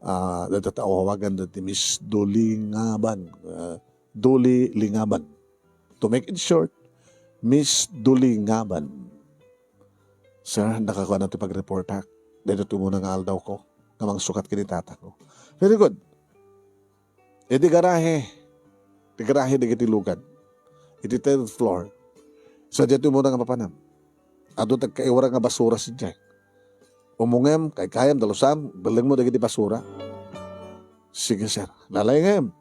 ah, dayta ti awawagan dati Miss Dulingaban. Ah, Duli Lingaban. To make it short, Miss Duli Ngaban. Sir, nakakuan ti pagreportak. Daytoy ti umuna nga aldawko. nga mangsukat ken ni tatangko. Very good. Iti garahe, ti garahe dagiti lugad. Iti third floor. Sadiay umuna nga mapanam. Adu ti agkaiwara nga basura sadiay. Umungem, kaykayam, dalusam, bellengmo dagiti basura. Sige, sir. Lalayngem.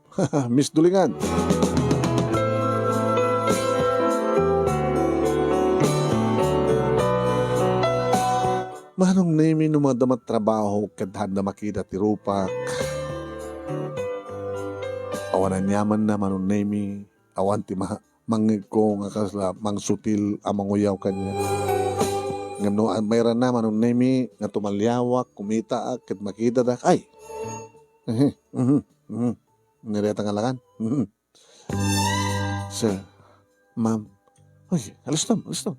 Miss Dulingan. Manong Nemi, no adda met trabaho, ket haanda makita ti rupak. Awan aniamanna, Manong Nemi. Awan ti ma-, mangngegko nga kasla mangsutil a manguyaw kaniak. Ngem no, ah, mayranna, Manong Nemi, nga tumaliawak, kumitaak, ket makitadak, ay! Mhm, mhm, mhm. Ni dayta nga lakan. Mhm. Sir, ma'am. Uy, alistom, alistom.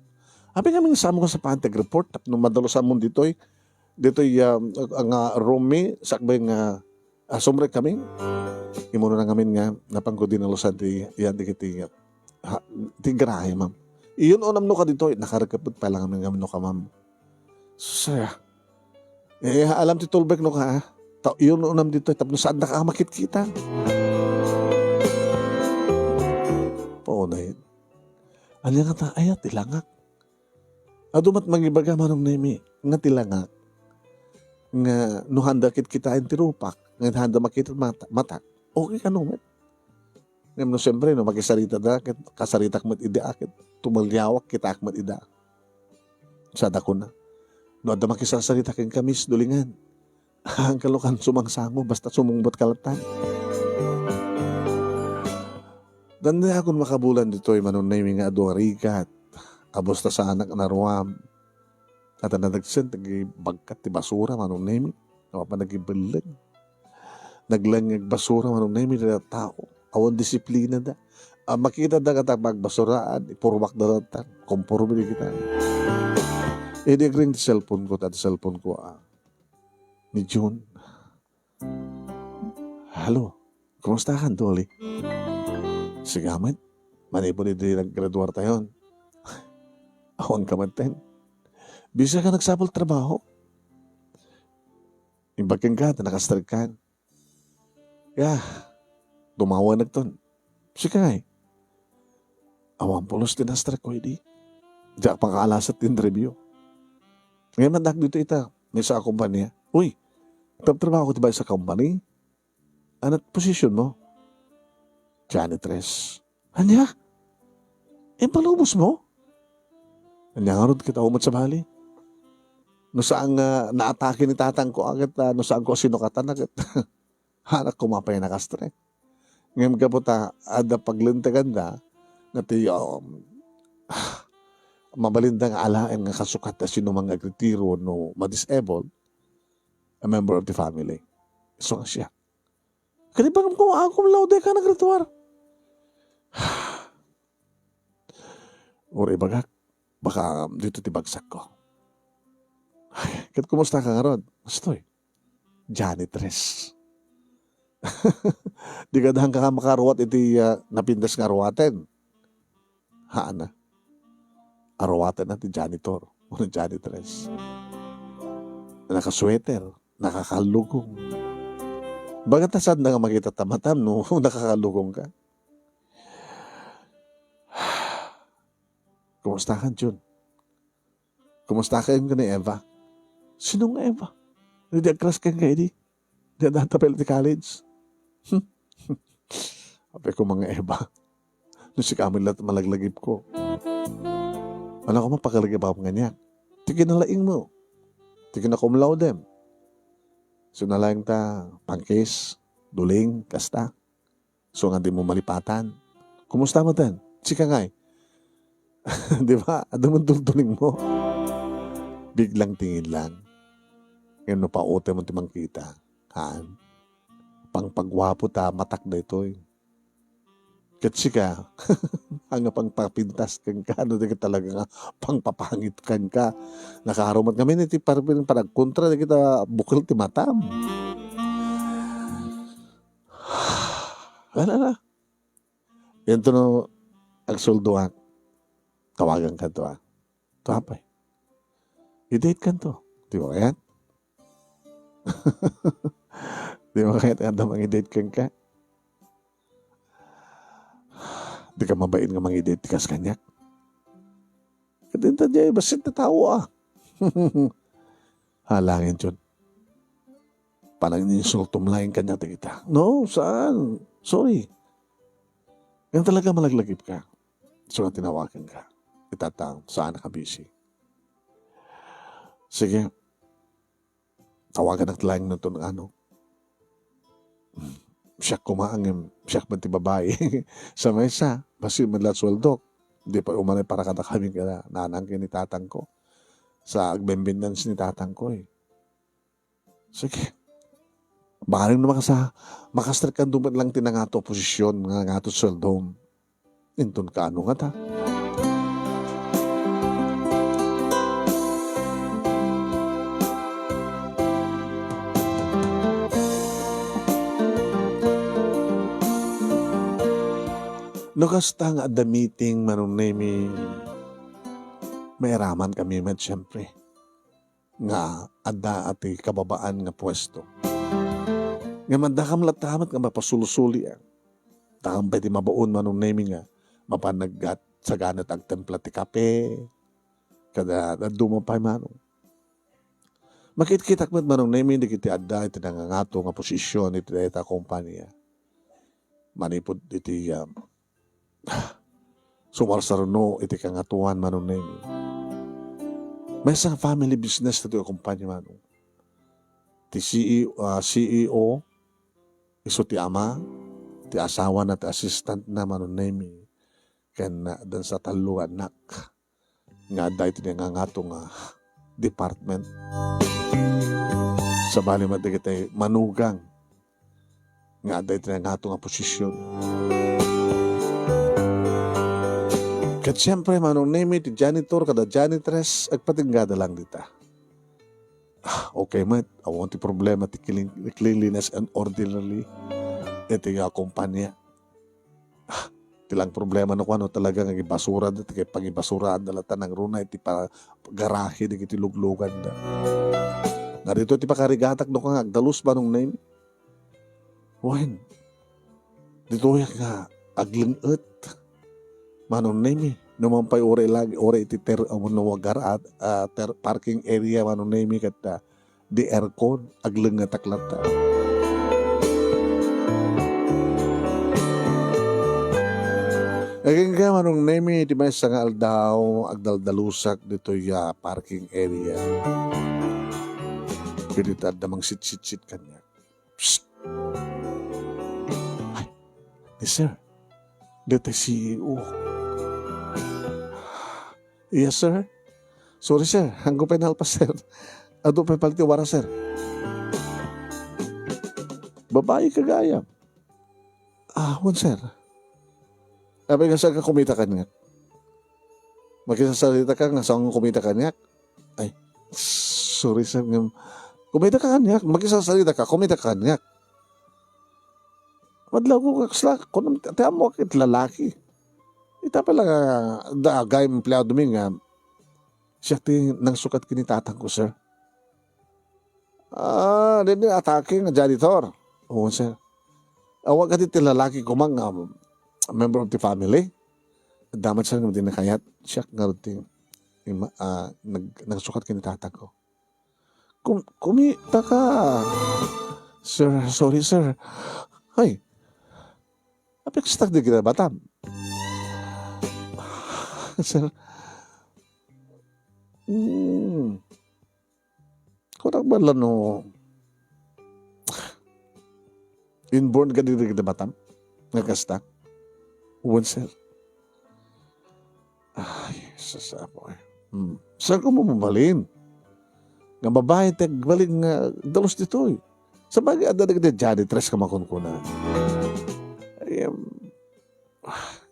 Apay ngamin nga saanmo nga sapaen ti agreport tapno madalusanmon ditoy, ditoy, ah, nga room mi, sakbay nga, ah, sumrekami. Immuno na ngamin nga napanko dinalusan ti, yan, dagiti, ha, ti garahe, ma'am. Iyun-unamnoka ditoy, nakarekepet pay la ngamin nga no ka, ma'am. Sir, eh, alam ti tulbeknoka, ah. Ta, iyun-unam ditoy, tapno saandaka a makitkita. Paunay. Ania ngata, aya ti langak? Adu met mangibaga, Manong Nemi, nga ti langak, nga no haanda kitkitaen ti rupak, nga haanda makita mata-, matak, okay kano met. Ngem no, siyempre, no makisaritada, ket kasaritak met ida, ket tumaliawak, kitaak met ida. Sada kuna, no adda makisasarita kenka, Miss Dulingan, haanka lukan sumangsango, basta sumungbat ka latta. Dandayakon makabulan ditoy, Manong Nemi, nga adu a rigat, a basta saanak a naruam. Ket nadagsen dagiti bagkat ti basura, Manong Nemi. Awan pay nagibelleng. Naglengngeg basura, Manong Nemi, dagiti tao. Awan disiplinada. Ah, makitada nga ta pagbasuraan, ipurmakda latta. Komporme dagita. Idi agring ti cellphone ko, ta ti cellphone ko, ah, ni June. Hello, kumusta ka, Dolly? Sigamet, manipud idi naggraduar tayon. Awan ka man ten. Bisa ka nagsapul trabaho. Imbag kenka, ta nakastrek ka. Ya, dumawanak ton. Sika ngay. Awan pulos ti nastrek ko idi. Diak pakaalasat ti interview. Ngayon, mandak dito ita. May sa kompanya. Uy, nagtatrabaho ko ti bay sa company. Anat position mo? Janitress. Anya? Impalubos mo? Anya nga rod kita umot sa bali? No saan nga naatake ni tatang ko agad, ah, no saan ko sinukatan agad. Anak ko mapay nakastrek. Ngem gapu ta adda paglintegan da, nga ti, um, mabalinda nga alaen nga kasukat ta sinuman nga agretiro no ma-disable, a member of the family. So, siya. Kadi bang ko, ah, cum laude ka nagretuar? Uri bagak, baka dito ti bagsak ko. Ay, ket kumusta ka ngarud? Astoy, janitress. Di ka daan ka makaruat iti, ah, napintas nga ruaten. Haana. Aruaten na ti janitor. Wenno janitress. Nakasweater. Nakakallugong. Baga ta saan na nga makita ta matam no nakakallugong ka. Kumusta ka, Jun? Kumusta ka, Jun, ni Eva? Sino nga Eva? Hindi agkras ka nga idi? Di adda ta pala ti college. Apay ko, mga Eva. No sika met la't malaglagip ko. Ano ko man pakalagip ako nga niya? Ti kinalaing mo. Ti kinakumlaw dem. So nalaing ta, pangkis, duling, kasta. So nga di mo malipatan. Kumusta mo ten? Sika ngay. Di ba? Adu mo dulduling mo. Biglang tingin lang. Ngayon, no, paute mo ti mangkita. Haan. Pangpagwapo ta, matak daytoy. Ket sika, anga pangpapintas kenka, no, di ka talaga nga pangpapangit kenka. Nakarumat kami ni ti parpin panagkontra, di kita bukel ti matam. Ala, ala. Yan to no, agsulduak. Tawagan ka to, ah. To apay. I-date kan to. Di ba yan? Di mo kayat nga adda mangi-date kenka? Di ka mabain nga mangi-date kas kaniak? Kadinta diay, bassit nga tao, ah. Halangin, Jun. Pananginsultom laeng kaniak dagita. No, saan? Sorry. Ngem talaga malaglagip ka. So, nga tinawagan ka. Itatang, saan ka busy? Sige. Tawaganak laeng no ton ano. Siak koma ngem, siak met ti babai. Sa maysa, bassit met la sueldok. Di pay umanay para kadakami nga nanang ken ni tatangko. Sa agbembendans ni tatangko, eh. Sige. Bareng no makasa-, makastrikkan met lang ti nangato a posisyon nga nangato sueldom. Inton kaano ngata? No kasta nga adda meeting, Manong Nemi, mairaman kami met, siyempre, nga adda ti kababaan nga puesto. Ngem addakam latta met nga mapasulsoli, ah. Dakam pay ti mabaon, Manong Nemi, nga mapan naggat-, sagana ti agtempla ti kape. Kada dadduma pay, Manong. Makitkitak met, Manong Nemi, dagiti adda iti nangangato nga posisyon iti dayta a kompania. Manipud iti, ah, sumarsaruno iti kangatoan, Manong Nemi. Maysa nga family business daytoy a kompania, Manong. Ti C E O, ah, C E O, isu ti ama, ti asawana, ti assistant na, Manong Nemi, ken, ah, dansa tallo nga annak nga adda iti nangangato nga department. Sabali met dagiti manugang nga adda iti nangato nga posisyon. Ket siempre, Manong Nemi, ti janitor kada janitress, agpatinggada lang dita. Ah, okay met, awan ti problema ti clean-, cleanliness and orderly iti, ah, kompanya. Ah, ti lang problema no kuano talaga nga agibasura da, ti pangibasuraanda latta nangruna iti pa-, garahe dagiti lugluganda. Nga dito ti pakarigatak no kanga agdalus, Manong Nemi. Wen, ditoyak nga aglenget, Manong Nemi. No man pay uray lagi, uray iti ter-, wenno agara-, ah, ter-, parking area, Manong Nemi, ket, ah, di aircon, aglengetak latta. Agingga, Manong Nemi, iti maysa nga aldaw, agdaldalusak ditoy, ah, parking area. Ket adda mangsitsitsit kaniak. Psst! Ay, ni Sir. Dayta C E O. Yes, sir. Sorry, sir. Anggo pay nalpas, sir. Adu pay pala ti wara, sir. Babai ka gayam. Ah, wen, sir. Apay nga saan ka kumita kaniak? Makisasarita ka nga saan kumita kaniak? Ay, sorry, sir, ngem kumita ka kaniak, makisasarita ka, kumita ka kaniak. Madlaw ko, kasla, kunam, ti ammok iti lalaki. Ita pala nga, da, agay empleado mi nga, siak ti nangsukat ken ni tatang ko, sir. Ah, daydi atake nga janitor. Oo, sir. Awan kadi ti lalaki koma nga member of the family? Adda met, sir, nga di nakayat. Siak ngarud ti ima-, ah, nag-, nangsukat ken ni tatang ko. Kum-, kumita ka. Sir, sorry, sir. Ay, apeksak di kita batam. Sir, mm, kunak bala no inborn ka diri kita batam? Nga kasta? Wen, sir. Ay, sus, Apo, eh. Hmm. Saan ko mabalin? Nga babai ti agbalin nga dalus ditoy. Sabagay, adda dagiti janitress nga makunkuna. Ay, em,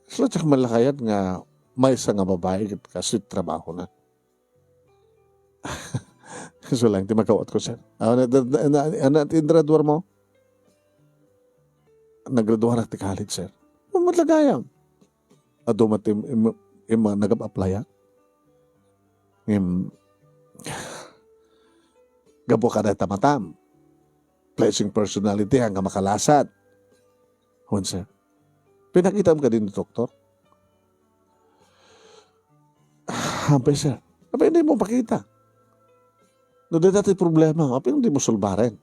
sila diak malakayat nga maysa nga babai ket kastoy trabahona. Isu lang ti makawat ko, sir. Ano, ano, ano, ano ti ingraduar mo? Naggraduarak ti college, sir. Matlagayam. Adu met im-, im-, im-, nagap-applyak. Ngem, gapu kada ta matam. pleasing personality, nga makalasat. Wen, sir. Pinakitam kadi ni doktor? Apay, sir. Apay, dimo pakita. No, dayta ti problema, apay, dimo sulbaren.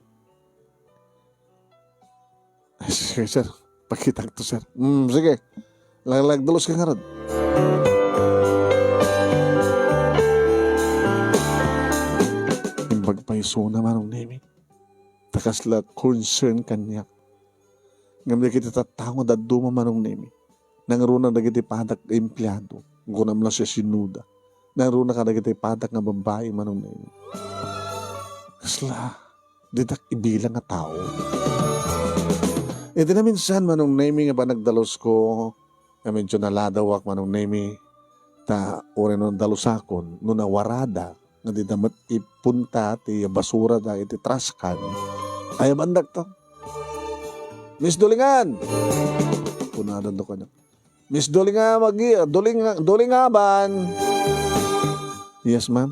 Sige, sir. Pakitak to, sir. Hmm, sige. Laglag dalos ka ngarud. Imbag pay isuna, Manong Nemi. Ta kasla concern kaniak. Ngem dagiti tattao nga dadduma, Manong Nemi, nangruna dagiti padak nga empleado. Kunam la siya sinuda. Nangruna kadagiti padak nga babbai, Manong Nemi. Kasla, ditak ibilang nga tao. Iti naminsan, Manong Nemi, nga panagdalusko, nga medyo naladawak, Manong Nemi, ta uray no dalusakon, no nawarada, nga dida met ipunta ti basurada iti trash can. Ayabandak to. "Miss Dolingan!" Kunada do kanya. "Miss Dolingan, magi-, Dolinga-, Dolingaban!" "Yes, ma'am."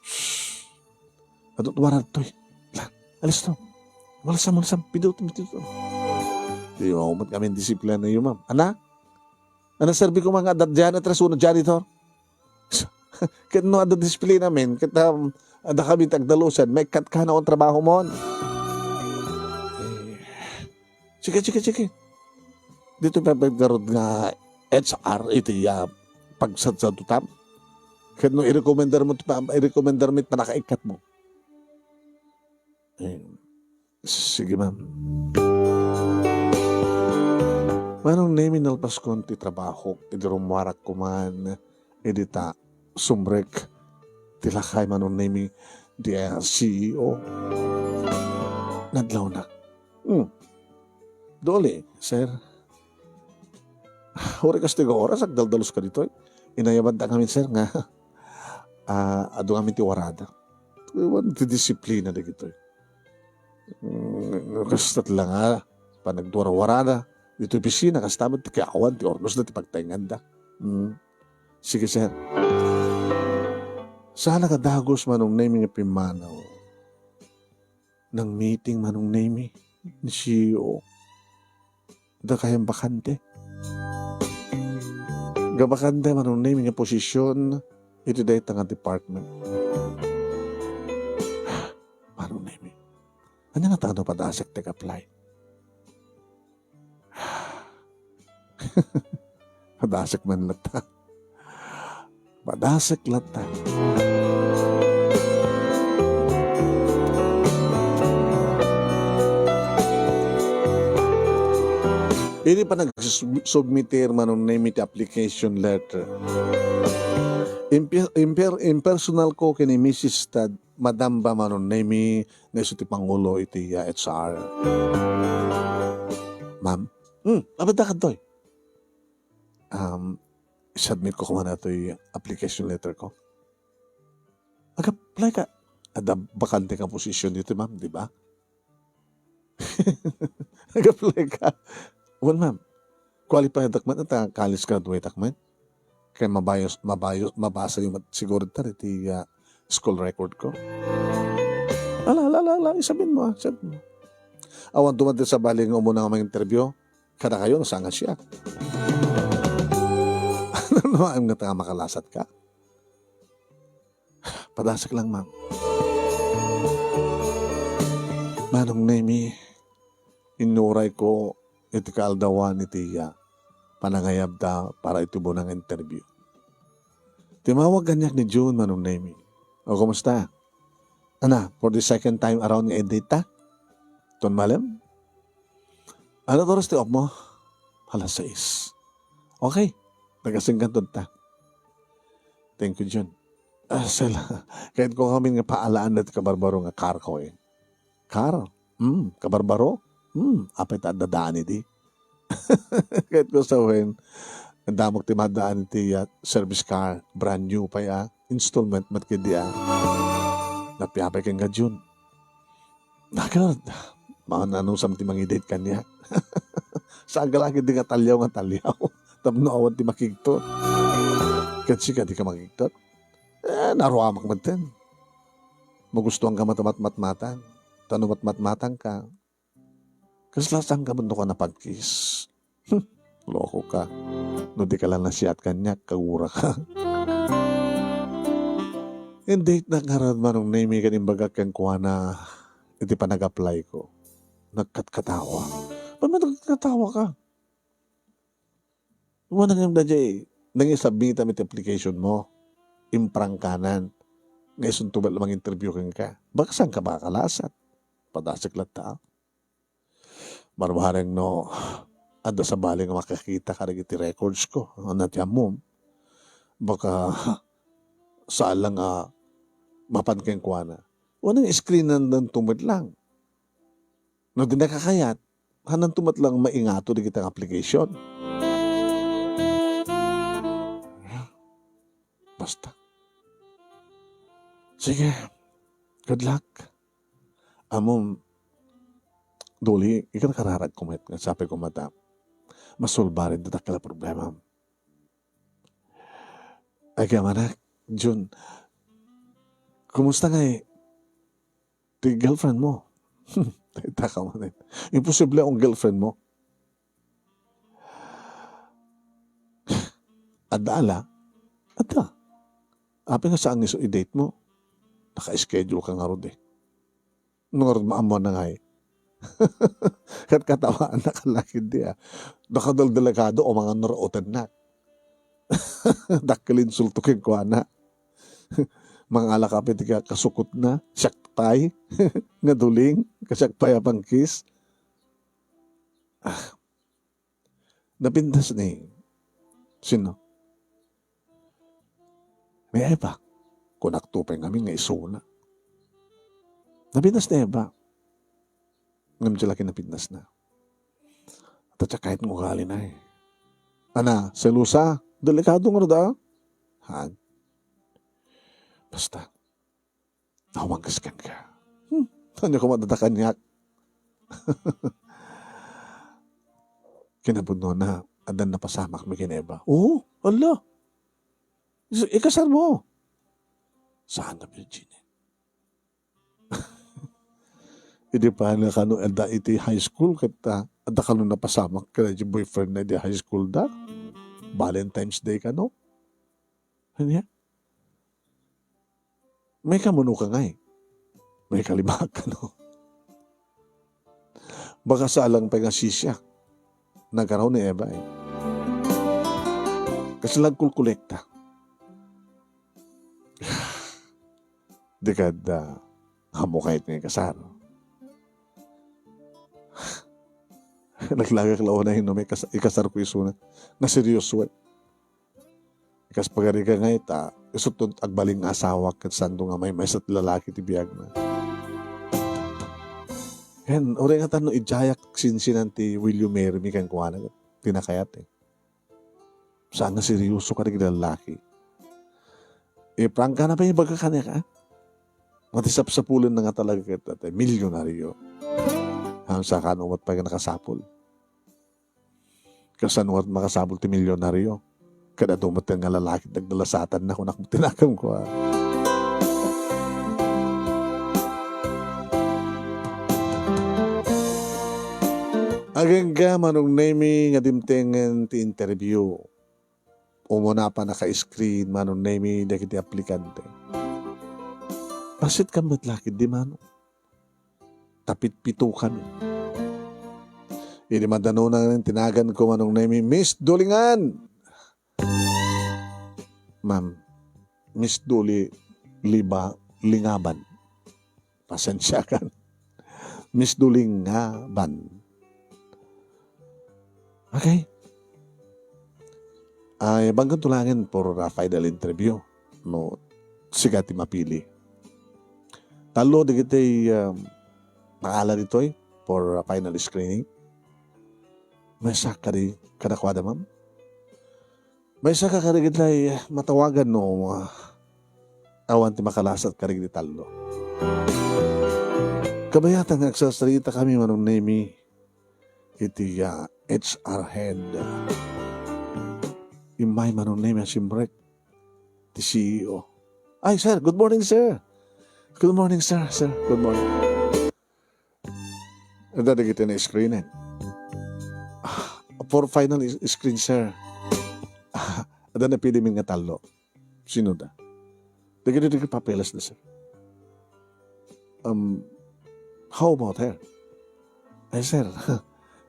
"Shh! Adut warad toy. La, alis to. Malasam, malasam. Piduto, piduto." Di mo met kami disiplina yo, ma'am. Ana? Ana, serbi ko mga adda janitress wenno janitor? Ket no adda disiplina, men, ket, um, adda kami ti agdalusan, maikkat ka na on trabaho mon. Eh, sige, sige, sige. Dito pa paggarod nga H R iti, ah, pagsadsadutam. Ket no i-recommender mo, i-recommender mo it panakaikkat mo. Eh, sige, ma'am. Manong Nemi, nalpaskon ti trabahok idi rummuarak koman idi ta sumrek ti lakay, Manong Nemi, ti, ah, C E O. Nadlawnak. Hmm. Doli, sir. Uray kastoy nga oras, agdaldalus ka ditoy. Inayaban ta ngamin, sir, nga, ah, adu ngamin ti warada. Wen ti disiplina dagitoy. Mm, kasta la nga panagwarwarada ditoy opisina, kasta met ti kaawan ti urnosda, ti pagtaenganda. Mm. Sige, sir. Saan a kadagus, Manong Nemi, nga pimmanaw. Nang-meeting, Manong Nemi, ni C E O. Adda kayam bakante. Nga bakante, Manong Nemi, nga posisyon iti dayta nga department. Manong Nemi, ania nga tano padasek ti apply? Padasek man latta. Padasek latta. Idi panagsubmitir, Manong Nemi, ti application letter, imper-, imper-, impersonal ko ken ni Missus Tad, Madam ba, Manong Nemi, nga isu ti pangulo iti, ah, H R. Ma'am? Hmm, apay da kadtoy? Um, submit ko koma datoy application letter ko. Ag-apply ka. Adda bakante nga posisyon ditoy, ma'am, di ba? Ag-apply ka. Wen, ma'am. Qualified ak man, ta college graduate ak man. Kay mabayos, mabayos, mabasa yo met siguro ta iti, ah, school record ko. Ala, ala, ala, ala, isubmit mo, ah, isubmit mo. Awan duman ti sabali nga umuna nga mang-interview. Kadakayo, no, saan nga siak? Ano naman nga ta makalasat ka? Padasek lang, ma'am. Manong Nemi, inuray ko iti kaaldawan iti, ah, panangayabda para iti bunang interview. Timawag kaniak ni June, Manong Nemi. O, kumusta? Ana, for the second time around nga i-date ta? Ton malem? Ano oras ti off mo? Alas sais. Okay. Nagasingkan ta. Thank you, June. Ah, sala. Kayat ko ngamin nga paalaan dati kabarbaro nga car ko, eh. Car? Hmm, kabarbaro? Hmm, apay ta adda daan idi. Kayat ko sawen, damok ti madaan iti, ah, service car, brand new pay, ah, installment met ketdi, ah. Napiapay ken nga June. Nakad, maanusam ti mangi-date kaniak. Saan ka lagi di nga taliaw nga taliaw. Tapno awan ti makigtot. Ket sika di ka makigtot. Eh, naruamak metten. Magustuan ka matamatmatmatan. Ta no matmatmatangka, kasla saanka met no ka napagkiss. Hmm, loko ka. No di ka la nasiat kaniak, kagura ka. Ket dayta ngarud, Manong Nemy, ket imbagak kenkuana iti panag-apply ko. Nagkatkatawa. Apay met nagkatkatawa ka? Wen, ngem daydiay, nangisubmitam iti application mo, imprangkanan, nga isunto met la manginterview kenka. Baka saanka makalasat. Padasek latta. Barbareng no adda sabali nga makakita kadagiti records ko, no, ti ammom. Baka saan la nga mapan kenkuana. Wen, screenandanto met lang. No di nakakayat, hananto met lang maingato dagiti application. Basta. Sige. Good luck. Ammom, Doli, ikan kararag ko met nga sapay ko met a masolbaran ti dakkel a problemam. Ay, kaya manak, Jun, kumusta ngay ti girlfriend mo? Dayta ka manen. Imposible ang girlfriend mo. Adda ala? Adda. Apay nga saan nga isu i-date mo? Naka-schedule ka ngarud eh. No ngarud maammoanna ngay. Ket katawaannak a laki di, ah. Dakkel a delikado, amangan no raotennak. Dakkel insulto kenkuana. Mangala ka pay ti ka-, kasukotna, siak pay nga duling, ket siak pay a pangkiss. Ah, napintas ni, sino? Ni Eva. Kunakto pay ngamin nga isuna. Napintas ni Eva. Ngem ti laki napintasna. Ta siak kayat nga ugalina eh. Ana, selosa? Delikado ngarud a. Han. Basta. Awan kas kenka. Hmm, ania koma dayta kaniak? Kinapudnona, addan napasamak mi ken Eva. Oo, ala. Is-, ikasar mo. Saan na, Virgin? Idi pa nga kano adda iti high school, ket, ah, adda kano napasamak ken ti boyfriend na iti high school da. Valentine's Day kano. Ania? May kamuno ka ngay. May kalibak kano. Baka salang pay nga sisiak. Nagaraw ni Eva eh. Kasi nagkulkolekta. Di ka da, amo kayat nga ikasar. Naglagak la unay no may kas-, ikasar ko isuna. Nga seryoso eh. Kas pagarigan nga ita, isut' agbalin nga asawa ket santo nga maymaysa ti lalaki ti biagna. Ken, uray nga tano idiayak sinsinan ti will you marry me kenkuana, ket di nakayat eh. Saan nga seryoso kadagiti lalaki. Iprangkana pay ibaga kaniak, a? Mati sapsapulenna nga talaga ket, ket milyonaryo. Haan, saan kano met pay nga nakasapul. Kasano met makasapul ti milyonaryo? Ket adu met nga lalaki ti agdalasatanna, kunak met ti nakem ko, a. Agingga, Manong Nemy, nga dimtengen ti interview. Umuna pa naka-screen, Manong Nemy, dagiti aplikante. Pasit ka met la ketdi, Manong. Tapitpito kami. Idi madanonan, tinagan ko, Manong Nemy, "Miss Dulingan!" Ma'am, Miss Duli Liba Lingaban. Pasensiakan. Miss Dulingaban. Okay. Ay, bangken to laengen for a final interview. No, sika ti mapili. Tallo dagiti, um, mangala ditoy for a final screening. Maysa kadi kadakuada, ma'am? Maysa ka kadagiti matawagan no, ah, awan ti makalasat kadagiti tallo. Kabayatan nga agsarsarita kami, Manong Nemy, iti, ah, H R head. Immay, Manong Nemy, a simrek ti C E O. Ay, sir, good morning, sir. Good morning, sir. Sir, good morning. Adda dagiti na-screened. Ah, for final is-, screen, sir. Ah, adda napilimin nga tallo. Sino da? Dagiti, dagiti papeles na, sir. Um, how about her? Ay, sir,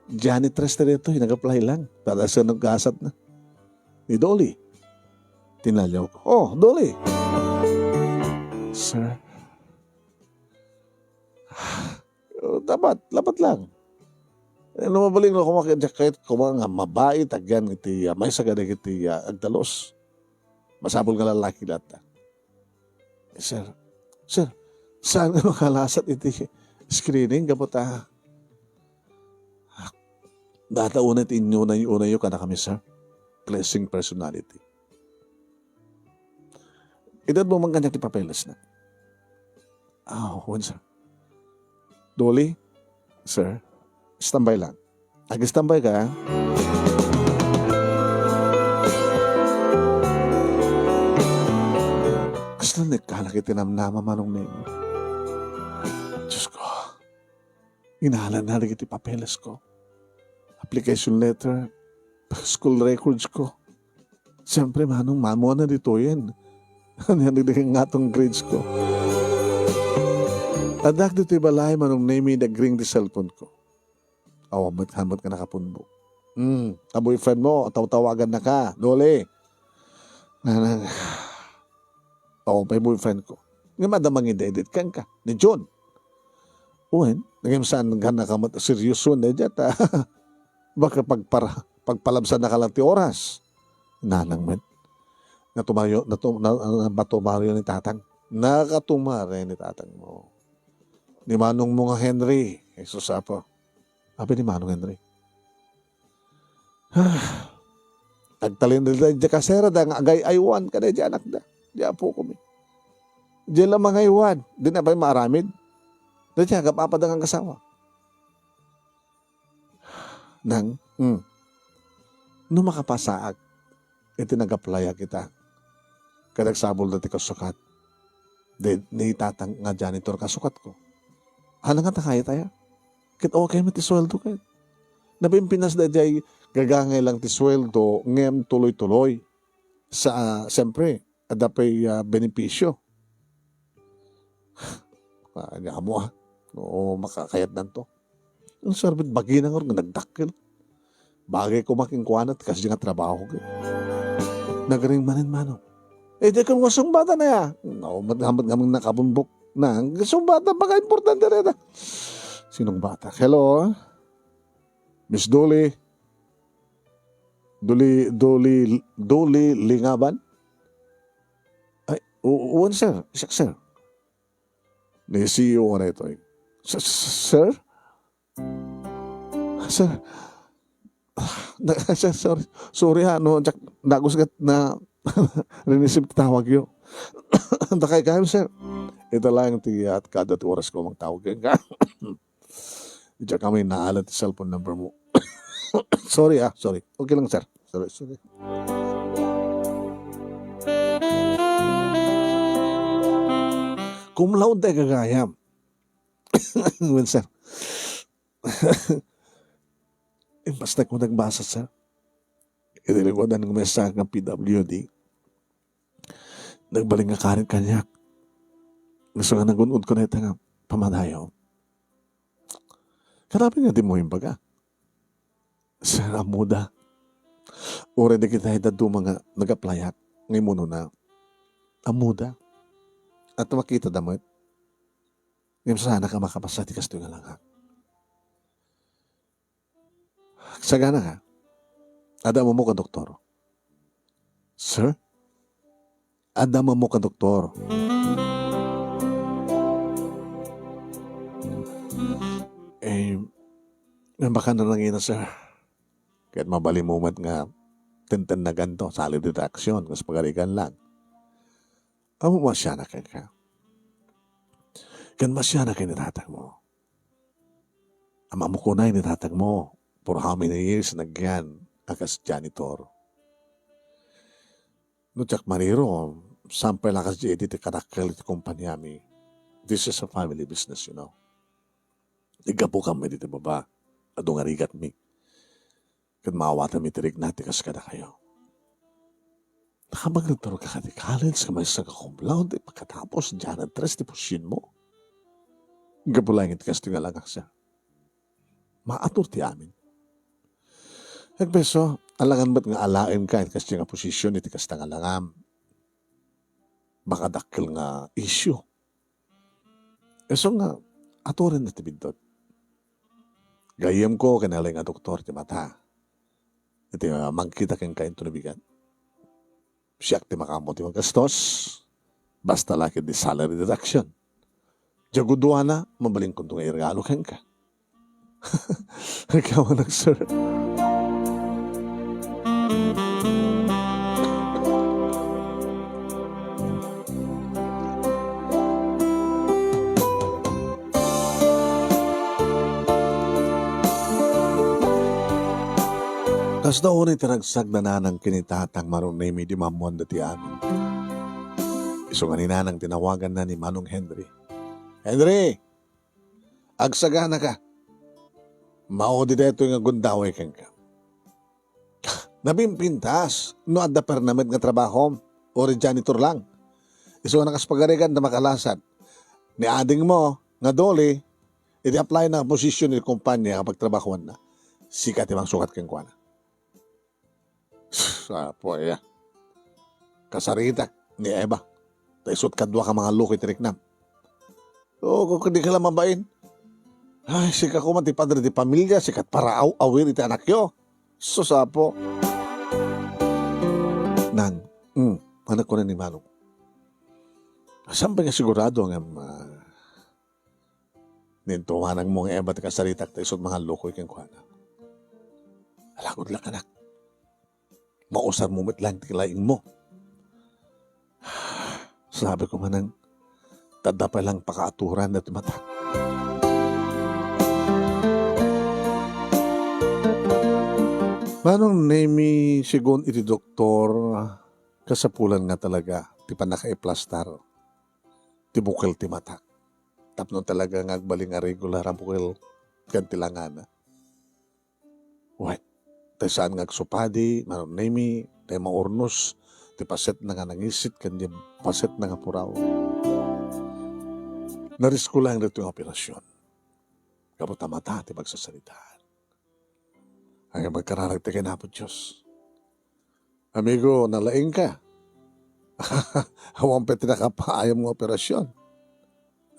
janitress ta ditoy, nag-apply lang. Tada sa nagkasat na. Ni Dolly. Tinalyaw ko. Oh, Dolly! Sir, dapat, dapat lang. Eh, no mabalin nga kumakit, koma nga mabai, tagyan iti, ah, maysa kadagiti, ah, agtalus. Masapul nga lalaki latta. Sir, sir, saan nga makalasat iti screening? Gapu ta, data unay ti inyo, unay, unay yo kada kami, sir. Pleasing personality. Itedmo man kaniak ti papeles na. Ah, wen, sir. Dolly, sir, standby lang. Ag-standby ka, ha? Kasla nagkalak iti namnama, Manong Nemo. Diyos ko, inalan na dagiti papeles ko. Application letter, school records ko. Siyempre, Manong, mamuan na ditoyen. Ano yan, dagiti nga tong grades ko? Addak ditoy balay, Manong Nemo, nagring ti cellphone ko. Awan met, awan met nga nakapunbok. Hmm, ta boyfriend mo, tawtawagan na ka, Dolly. Nanang, awan pay boyfriend ko. Nga madamang idedit, kan ka, ni John. Wen, naging saan ka na ka mat-, seryoso na dyan, ta. Baka pagpara-, pagpalabsan na ka lang ti oras. Nanang met. Natumayo, natu-, na, na, natumayo ni tatang. Nakatumare ni tatang mo. Ni manong mo nga Henry, Jesus apo. Abi ni Manong Henry. Agtalin da idiay kasera da nga agay-aywan kada idiay anakda. Di apo ko mi. Di la mangaywan. Di na pay maaramid. Daydiay, agap-apada nga agasawa. Nang, hmm. No makapasaak, iti nag-apply-ak ita. Ket agsabol dati kasukat. Di, ni tatang nga janitor kasukat ko. Hala nga ta kayat aya? Ket okay met ti sueldo ket. Napimpinas da jay gagangay lang ti sueldo ngem tuloy-tuloy. Sa, siyempre, adda pay, ah, benepisyo. Ah, ania mo, ah. Oo, makakayatnan to. Ang sarbit bagina nga nagdakkel. Bagay ko makinkuana, ti kasdi nga trabaho ko. Nagring manen mano. Eh, di kung sumbatan na ya. Naumad-amad nga nakabumbok na. Ang sumbatan, baka importante rin, ah. Sinong bata? Hello? Miss Dolly? Dolly, Dolly, Dolly Lingaban? Ay, u-, uwan, sir. Siak, sir. Ni C E O nga daytoy. S-, s-, sir? Sir? Na, sir, sorry. Sorry ha, no, jak, nagus kat na rinisip ti tawag yo. Dakay kayo, sir. Ita lang ti, at kada ti oras ko mang tawag kayo. Diak kami naalat ti cellphone number mo. Sorry, ah, sorry. Okay lang, sir. Sorry, sorry. Cum laude, gagayam. Well, sir. Imbastek ko nagbasa, sir. Iti likudan nga mesa nga P W D. Nagbalin nga karit kaniak. Gusto nga nagun-od ko na ita nga pamadayo. Kanapi nga di mo imbaga? Sir, ammoda. Uray dagiti dadduma nga nag-applyak nga imunona. Ammoda. At makita da met. Ngem saan ka makapasa ti kastoy nga langak. Sagana ka. Adda ammo ka doktor. Sir? Adda ammo ka doktor. Eh, baka na nangina, sir. Ket mabalin mo met nga tentennagan to, sali ti aksyon, kas pagarigan lang. Ammo masianak ka. Ken masianak ni tatang mo. Am-, ammo kunay ni tatang mo, for how many years nagyan a kas janitor. No, Jack Maniro, sampay lakas di iti kadakkel iti kompaniami. This is a family business, you know. Iggapukam iti baba, adu nga rigatmi. Ket maawatanmi ti rikna ti kas kadakayo. Nakabagnaturka kadi college nga maestra nga cum laude, pagkatapos, janitress ti posisyonmo. Gapu laeng iti kastoy nga langak, sir. Maatur ti amin. Agpeso, alangan met nga alaenka iti kastoy nga posisyon iti kasta nga langam. Baka dakkel nga issue. Isu nga, aturen ti biddut. Gayyemko ken nalaing nga doktor ti mata. Iti, ah, mangkita kenka inton bigat. Siak ti makaammo ti manggastos. Basta la ket di salary deduction. Diak guduana, mabalinkonto nga iregalo kenka. Agyawanak, sir. Kasta unay ti ragsakda nanang ken ni tatang, Manong Nemy, idi maammoanda ti amin. Isu nga ni nanang tinawaganna ni Manong Henry. "Henry, agsaganaka. Maudi daytoy nga gundaway kenka." Nabimpintas no adda permanent nga trabahom, uray janitor lang. Isu nga nakas pagarigan ta makalasat. Ni adingmo nga Dolly, idi apply-na nga posisyon iti kumpania nga pagtrabahoanna, sika ti mangsukat kenkuana. Apo aya. Kasaritak ni Eva. Ta isut kadua ka mangallukoy ti riknam. O, kung di ka lang mabain. Ay, sika koma ti padre di pamilya, sika ti paraaw-awir iti anakyo. Sus, Apo. Nang, mm, anak ko na ni Manong. Saan ba nga sigurado nga, ah, nintumanagmo nga Eva ti kasaritak ta isut mangallukoy kenkuana? Alagud lang, anak. Mausarmo met lang ti laingmo. Sabi ko manang, tadda pay lang pakaaturan dati mata. Manong Nemy, sigun iti doktor, kasapulan nga talaga ti pannakaiplastar ti bukel ti matak. Tapno talaga nga agbalin nga regular a bukel ken ti langana. Wen, tay saan nga agsupadi, Manong Nemy, tay maurnos ti pasetna nga nangisit ken di pasetna nga puraw. Narisko laeng daytoy nga operasyon. Gapu ta mata ti magsasaritaan. Ay, magkararag ti kay Apo Dios. Amigo, nalaingka. Awan pay ti nakapaayam nga operasyon.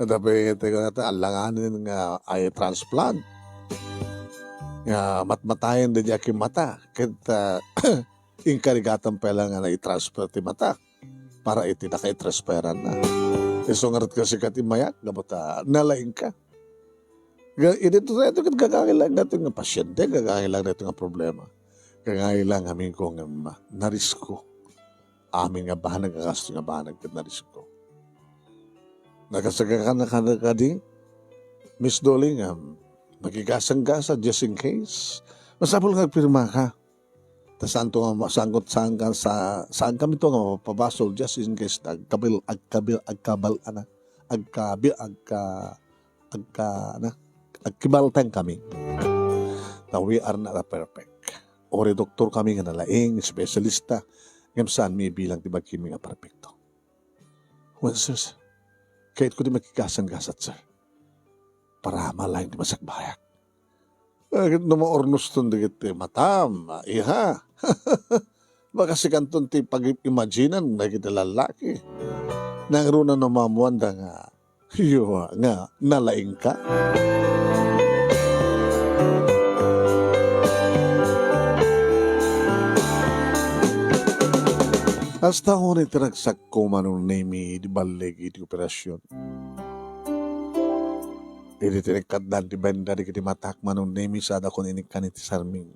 Adda pay ti kunata, alanganen nga eye transplant. Nga matmatayen daydi a kimmata. Ket, ah, inkarigatan pay lang nga naitransfer ti mata para iti nakaitransferan na. Isu ngarud kasi kat imayak, gapu ta nalaingka. Ga-, iti to, ito ket gagangay lang daytoy nga pasyente, gagangay lang daytoy nga problema. Gagangay lang, amigo, nga ma-, narisko. Amin nga banag, a kastoy nga banag, ket narisko. Nakasagana kadi, Miss Dolly, nga makigasang-gasa, just in case. Masapul nga agpirma ka. Ta saan to nga ma-, saan ko, saan ka, sa-, saan kami to nga mapapabasol, just in case, agkabil-, agkabil-, agkabal-, ana, agkabil-, agka-, agka-, na, agkibalteng kami. Ta we are not a perfect. Uri doktor kami nga nalaing, espesyalista, ngem saan mi ibilang ti bagkimi nga perpekto. Well, sir, sir, kayatko ti makigasang-gasat, sir. Para malaing ti masakbayak. Eh, no maurnoston dagiti matam, iha. Baka sikanton ti pag-imaginan dagiti lalaki. Nangruna no maammoanda nga, yo, nga nalaingka. Hasta unay ti ragsakko, Manong Nemy, di balleg iti operasyon. Idi tinikkatdan ti benda dagiti matak, Manong Nemy, sadakon inikkan iti sarming.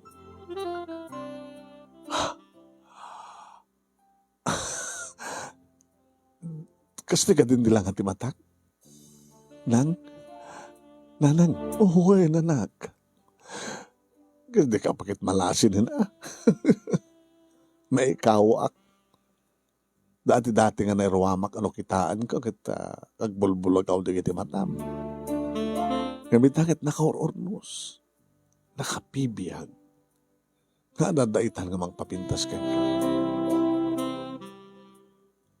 Kas ti kadindilangan ti matak? Nang? Nanang? Uy, nanak. Kas di ka pakit malasinen, ah. Maikawak. Dati-dati nga nairuamak ano kitaen ko ket, ah, agbulbulagaw dagiti matam. Ngem ita ket nakaur-urnos, nakabibiag, nga adda itan nga mangpapintas kenka.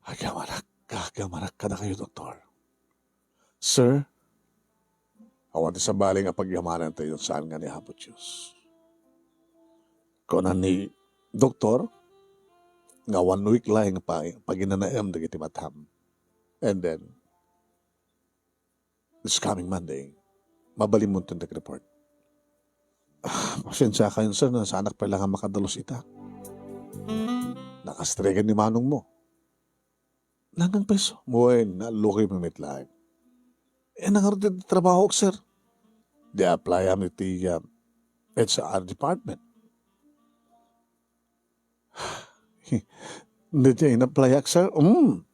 Agyamanak, agyamanak kadakayo, Doktor. Sir, awan ti sabali nga pagyamanantayo saan nga ni Apo Dios. Kuna ni Doktor, nga one week laeng pa-, paginanaem dagiti matam. And then, this coming Monday, mabalinmonto ti report. Ah, pasensiakayon, sir, no saanak pay la nga makadalus ita. Nakastriken ni manongmo. Nangang peso. Wen, naallukiyo met laeng. Eh, nangarud ti trabahok, sir. Di apply-am iti, ah, H R department. Daydiay in-applyak, sir? Mm.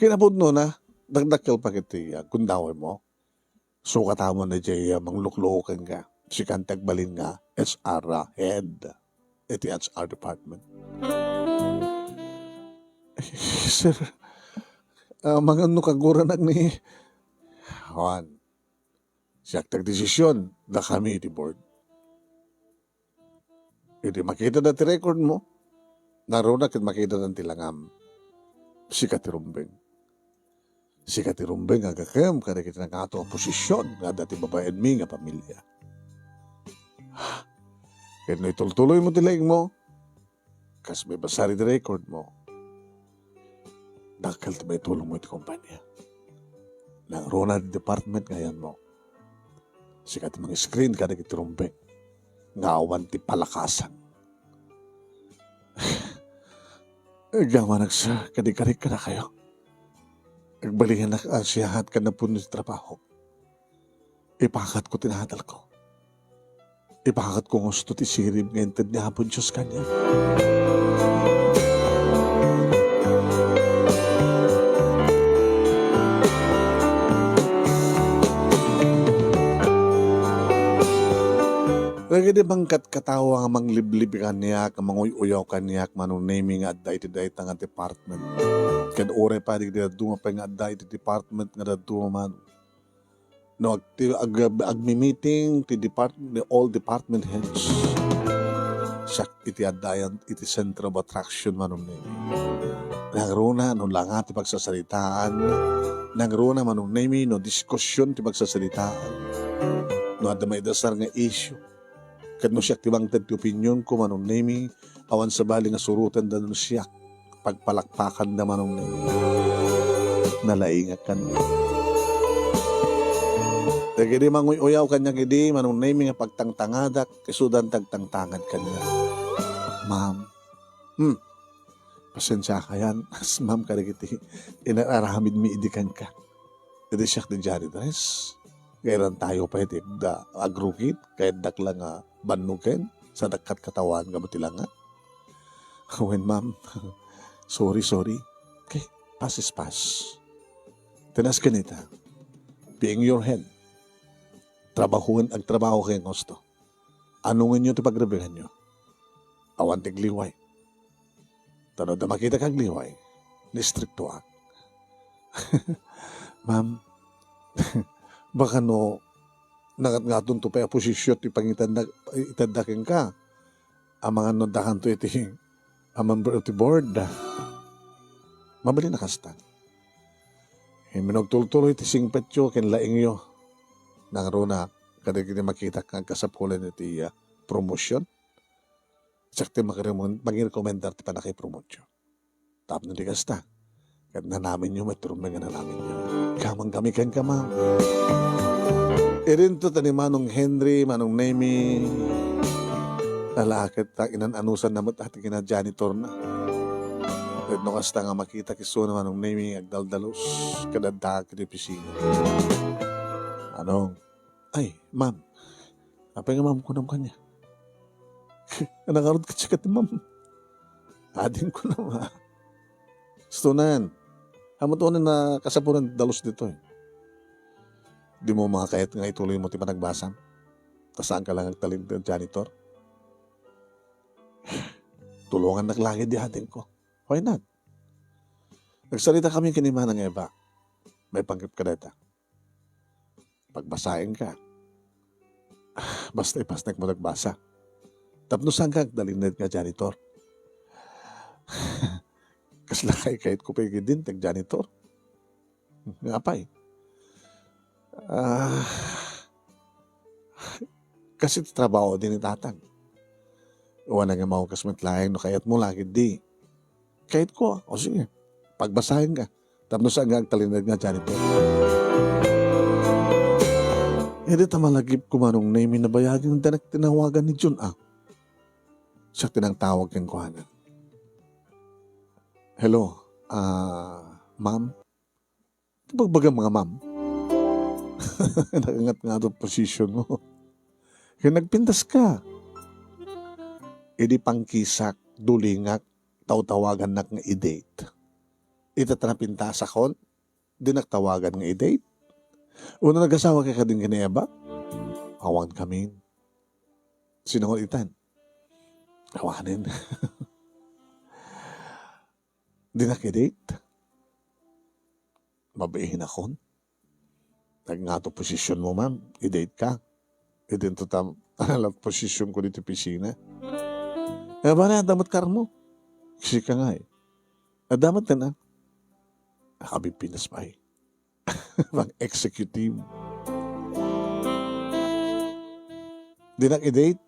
Kinapudnona, dakdakkel pa ket ti, ah, gundawaymo. Sukatamon daydiay, ah, manglukluok kenka. Sikan ti agbalin nga H R head iti H R department. Sir, ah, amangan no kaguranak ni Juan. Siak ti agdesision, dakami iti board. Idi makitada ti record mo, nangruna ket makitada ti langam. Sika ti rumbeng. Sika ti rumbeng nga agakem kadagiti nangato a posisyon nga adda ti babaenmi nga pamilya. Ket no itultuloymo ti laingmo, kas maibasar iti record mo, dakkel ti maitulongmo iti kompania. Nangruna ti department nga ayanmo. Sika ti mang-screen kadagiti rumbeng nga awan ti palakasan. Agyamanak, sir, kadi-kadi kadakayo. Agbalinak a siaat ken napudno ti trabaho. Ipakatko ti natalko. Ipakatko nga usto ti sirib nga inted ni Apo Dios kaniak. Dagiti mangkatkatawa nga mangliblib kaniak, nga manguy-uyaw kaniak, Manong Nemy, nga adda iti dayta nga department. Ken uray pay dagiti dadduma pay nga adda iti department nga dadduma man. No agti-, ag-, agmi-meeting ti depart-, the all department heads, siak iti addayan iti center of attraction, Manong Nemy. Nangruna no langa ti pagsasaritaan, nangruna, Manong Nemy, no diskusyon ti pagsasaritaan, no adda maidasar nga issue, ket no siak ti mangted ti opinionko, Manong Nemy, awan sabali nga surotenda no siak. Pagpalakpakanda, Manong Nemy. Nalaingak kaniak. Dagiti manguy-uyaw kaniak idi, Manong Nemy, nga pagtangtangadak, isudan ti agtangtangad kaniak. Ma'am. Hmm. Pasensiakayon, ma'am, kadagiti inar-aramidmi idi kenka. Idi siak ti janitress. Kailantayo pay ti agda-, agrukit, kayatdak la nga bannogen, sa dakkatkatawaen nga butilanga. Wen, ma'am. Sorry, sorry. Okay, past is past. Ti naes kenita, being your head, trabahoen, agtrabaho kayo nga usto. Anongenyo ti pagrebenganyo. Awan ti agliway. Ta no adda makitak nga agliway, ni-striktoak. Ma'am, baka no nangatngatonto pay a posisyon ti pangitedda, itedda kenka, amangan no addakanto iti a member of the board. Mabalin a kasta. Imminugtultuloy ti singpetyo ken laingyo. Nangruna, kadagiti makitak nga agkasapulan iti, ah, promotion. Siak ti makirekomendar ti pannakapromotion. Tapno di kasta, ket nanaminyo met ti rumbeng nga nanaminyo. Kamangkami kenka, ma'am. Idinto ta ni Manong Henry, Manong Nemy, ala ket ta inan-anusanna met ti kina-janitorna. Ket no kasta nga makitak isuna, Manong Nemy, agdaldalus, ket addaak iti opisina. Ano? Ay, ma'am. Apay nga ma'am kunam kaniak? Nangarud ket sika ti ma'am. Ading kunam, a. Stunan. Amo to nga kasapulan ti dalus ditoy. Dimo makakayat nga ituloymo ti panagbasam? Ta saanka la nga agtalin ti janitor? Tulongannak laeng di adingko. Why not? Nagsaritakami ken ni Manang Eva. Maipanggep kadata. Pagbasaenka. Basta ipasnek mo nagbasa. Tapno saanka agtalinaed nga janitor. Kasla kaykayatko pay ketdin ti agjanitor. Nga apay? Ah, kas iti trabaho dini tatang. Awan nga maungkas met laeng no kayatmo la ketdi. Kayatko, o sige, pagbasaenka. Tapno saanka agtalinaed nga janitor. Idi ta malagipko, Manong Nemy, nabayag nga dinak tinawagan ni Jun, ah. Siak ti nangtawag kenkuana. "Hello, ah, ma'am?" Ti bagbagam nga ma'am. Nakangat nga ato position mo. Kaya nagpintas ka. Idi pangkisak, dulingak, tawtawagannak nga i-date. Ita ta napintasakon, dinak tawagan nga i-date. Uno nagasawa ka kadin ken ni Eva? Awan kami. Sino nga itan? Awanen. Dinak i-date. Mabiihnakon. Nagngato posisyon mo, ma'am. I-date ka. Idinto tam, alat posisyon ko dito pisina. Eh, bale, adda met karmo. Sika nga eh. Adda met na. Abi pinas pa eh. Pang executive. Dinak i-date.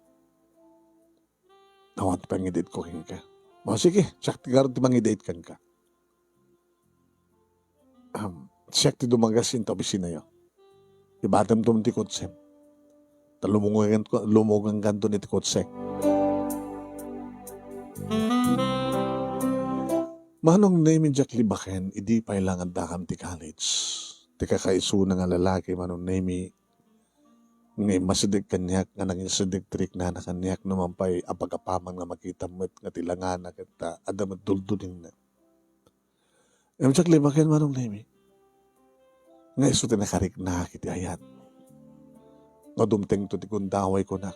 Awan ti pangidate ko kenka. O, sige, siak ti garo ti mangidate kenka. Um, siak ti dumagas inta opisinayo. Ibatem to ti kotsem. Ta lumungan, lumungan kanto iti kotse. Manong Nemy, diak libaken, idi pay lang addakam ti college. Ti kakaisuna nga lalaki, Manong Nemy, nga immasideg kaniak, nga nangisideg ti riknana kaniak, no man pay apagapaman nga makita met nga ti langana ket, ah, adda met duldulingna. Ngem diak libaken, Manong Nemy, nga isu ti nakarikna iti ayat. Nga dumtengto ti gundaway kunak.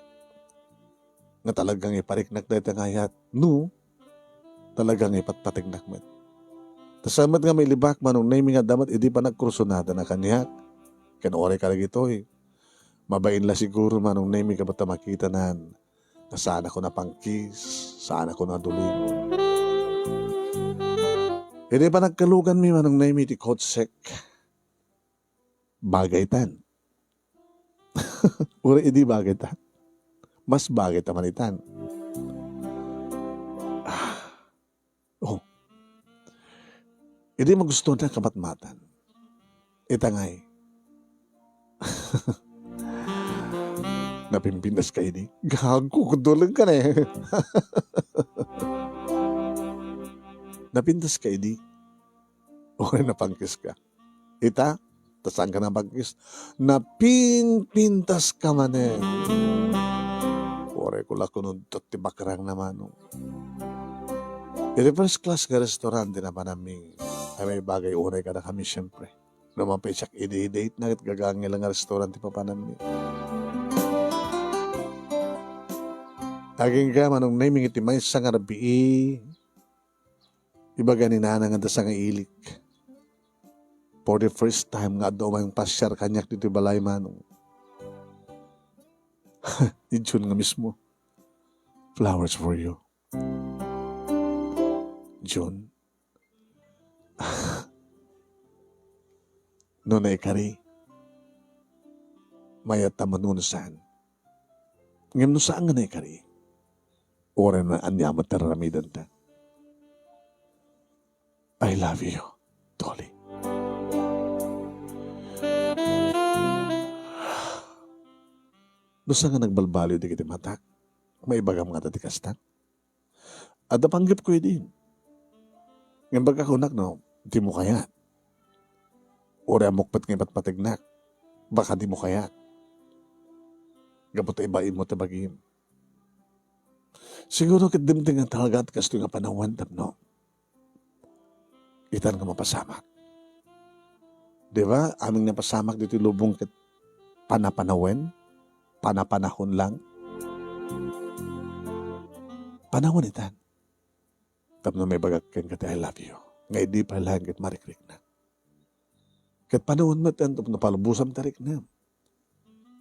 Nga talaga nga ipariknak dayta nga ayat. No, talaga nga ipatpategnak met. Ta saan met nga mailibak, Manong Nemy, nga adda met idi panagkursunadana kaniak. Ken uray kadagitoy, mabain la siguro, Manong Nemy, gapu ta makitanan nga saanakon a pangkis, saanakon a duling. Idi panagkaluganmi, Manong Nemy, ti kotsek, bagaytan. Uray idi bagaytan. Mas bagayta man itan. Ah. Oh. Idi magustoan a kamatmatan. Ita ngay. Napimpintas ka idi. Gago, kuduleng ka na eh. Napintas ka idi. O napangkis ka. Ita, ta saan ka napangkis? Napinpintas ka manen. Uray ko la kunudtot ti bakrang na, Manong. Iti first class nga restaurant ti napananmi. Ay, may bagay uray kadakami, siyempre. No man pay siak idi-date na ket gagangay lang nga restaurant ti papananmi. Agingga, Manong Nemy, iti maysa nga rabii, ibaga ni Nana nga adda sangailik. For the first time nga adda umay pasiar kaniak ditoy balay, Manong. Ni Jun nga mismo. Flowers for you. Jun. No naikari, mayat ta mano no saan. Ngem no saan nga naikari, uray no ania met ti ar-aramidenta. I love you, Dolly. No saan nga nagbalbaliw dagiti matak, maibagam ngata ti kasta? Adda panggepko idi. Ngem baka kunak no, dimo kayat. Uray ammok met nga ipatpategnak, baka dimo kayat. Gapu ta ibainmo ti bagim. Siguro ket dimteng nga talaga ti kastoy nga panawen tapno itan nga mapasamak. Di ba? Amin nga pasamak ditoy lubong ket panapanawen, panapanahon lang. Panawen itan. Tapno maibagak kenka ti I love you. Nga idi pay laeng ket marikriknak. Ket panawen met itan tapno palubosam ti riknam.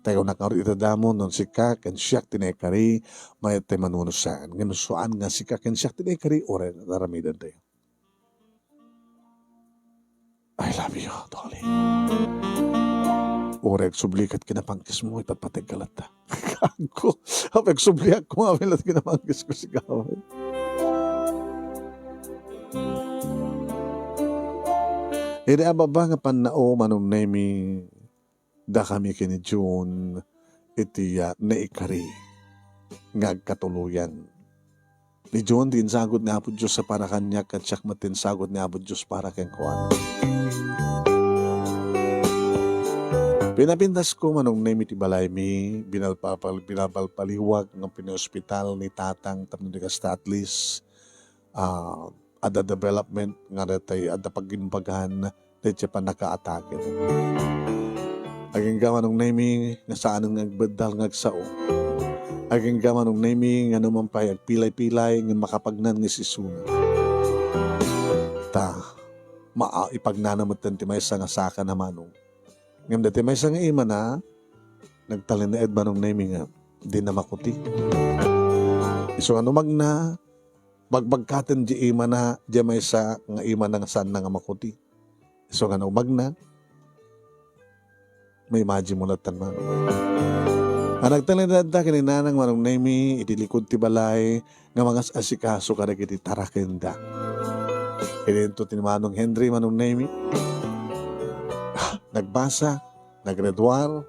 Tayo nakarit ita damon, no sika ken siak ti naikari, mayat tay manunusan. Ngem saan nga sika ken siak ti naikari, uray aramidentayo. I love you, Dolly. Uray agsubli ket kinapangkis mo, ipatpateg ka latta. Gago. Apay agsubli ako, nga amin latta kinapangkis ko si Gaway. Iti ababa nga pannao, Manong Nemi, dakami ken ni June iti, ah, naikari nga agkatuloyan. Ni June ti insagut ni Apo Dios a para kaniak, ket siak met ti insagut ni Apo Dios para kenkuana. Pinapintasko, Manong Nemi, ti balaymi, binalpapal-, binabalpaliwak nga pinaospital ni tatang tapno di kasta at least, ah, adda development nga datay adda pagimbagan daytoy pannakaatake. Agingga, Manong Nemi, nga saanen nga agbeddal nga agsao. Agingga, Manong Nemi, nga no man pay agpilay-pilay nga makapagnan nga isisuna. Ta, maa-, ipagnana metten ti maysa nga saka na, Manong. Ngem daytoy maysa nga imana, nagtalinaed, Manong Nemi, nga dinna makuti. Isu nga no magna, bagbagkaten di imana, di maysa nga imana nga saanna nga makuti. Isu nga no magna, ma-imagine mo latta, Manong. A nagtalinaedda ken ni nanang, Manong Nemi, iti likud ti balay, nga mangas-asikaso kadagiti tarakenda. Idinto ti ni Manong Henry, Manong Nemi. Nagbasa, nagreduar,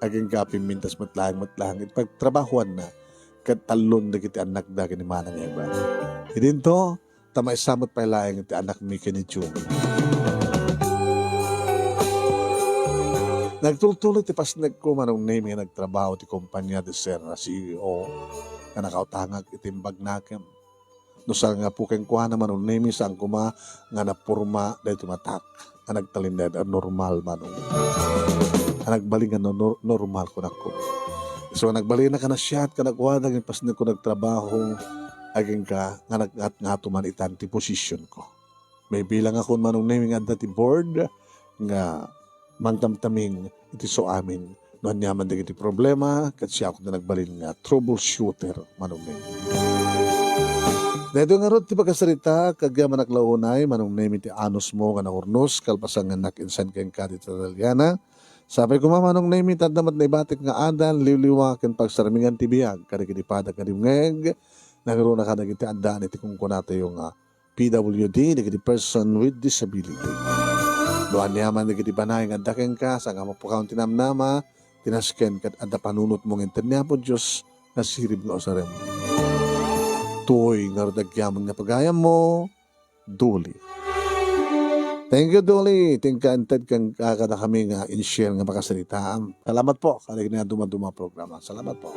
agingga pimmintas met laeng, met laeng iti pagtrabahoanna, ket tallon dagiti annakda ken ni Manang Eva. Idinto, ta maysa met pay laeng ti anakmi ken ni June. Nagtultuloy ti pasnekko, Manong Nemi, nga nagtrabaho ti kompania ti Serra C E O nga nakautangak iti imbagnakem. No sangapu kenkuana, Manong Nemi, saan koma nga naporma daytoy matak a nagtalinaed a normal, Manong. A nagbalin nga no-, nor-, normal, kunakko. So, nagbalinnak a nasiat, kanakuada, agingga pasnekko nagtrabaho, agingga nga nag-, ngat-, ngato man itan ti positionko. Maibilangakon, Manong Nemi, nga adda ti board nga mangtamtaming iti suamin no aniaman dagiti problema, ket siak ti nagbalin nga troubleshooter, Manong Nemi. Daytoy ngarud ti pakasarita, ket agyamanak la unay, Manong Nemi, ti anusmo nga nahurnos, kalpasangannak insan kenka dita taliana. Sapay koma, Manong Nemi, ta adda met naibatik nga adal, liwliwa, ken pagsarmingan ti biag, kadagiti pada nga dimngeg, nangruna kadagiti addaan iti kunkunatayo nga P W D, dagiti person with disability. No aniaman dagiti banay nga adda kenka, saan nga mapukaw ti namnama, ti nasken ket adda panunotmo nga inted ni Apo Dios nga sirib nga usarem. Tuy ngarud agyamanak nga pagayammo, Duli. Thank you, Duli. Thank you, inted ken, ah, kadakami nga in-share nga pakasaritaan. Salamat po. Kadagiti nga dumaduma programa. Salamat po.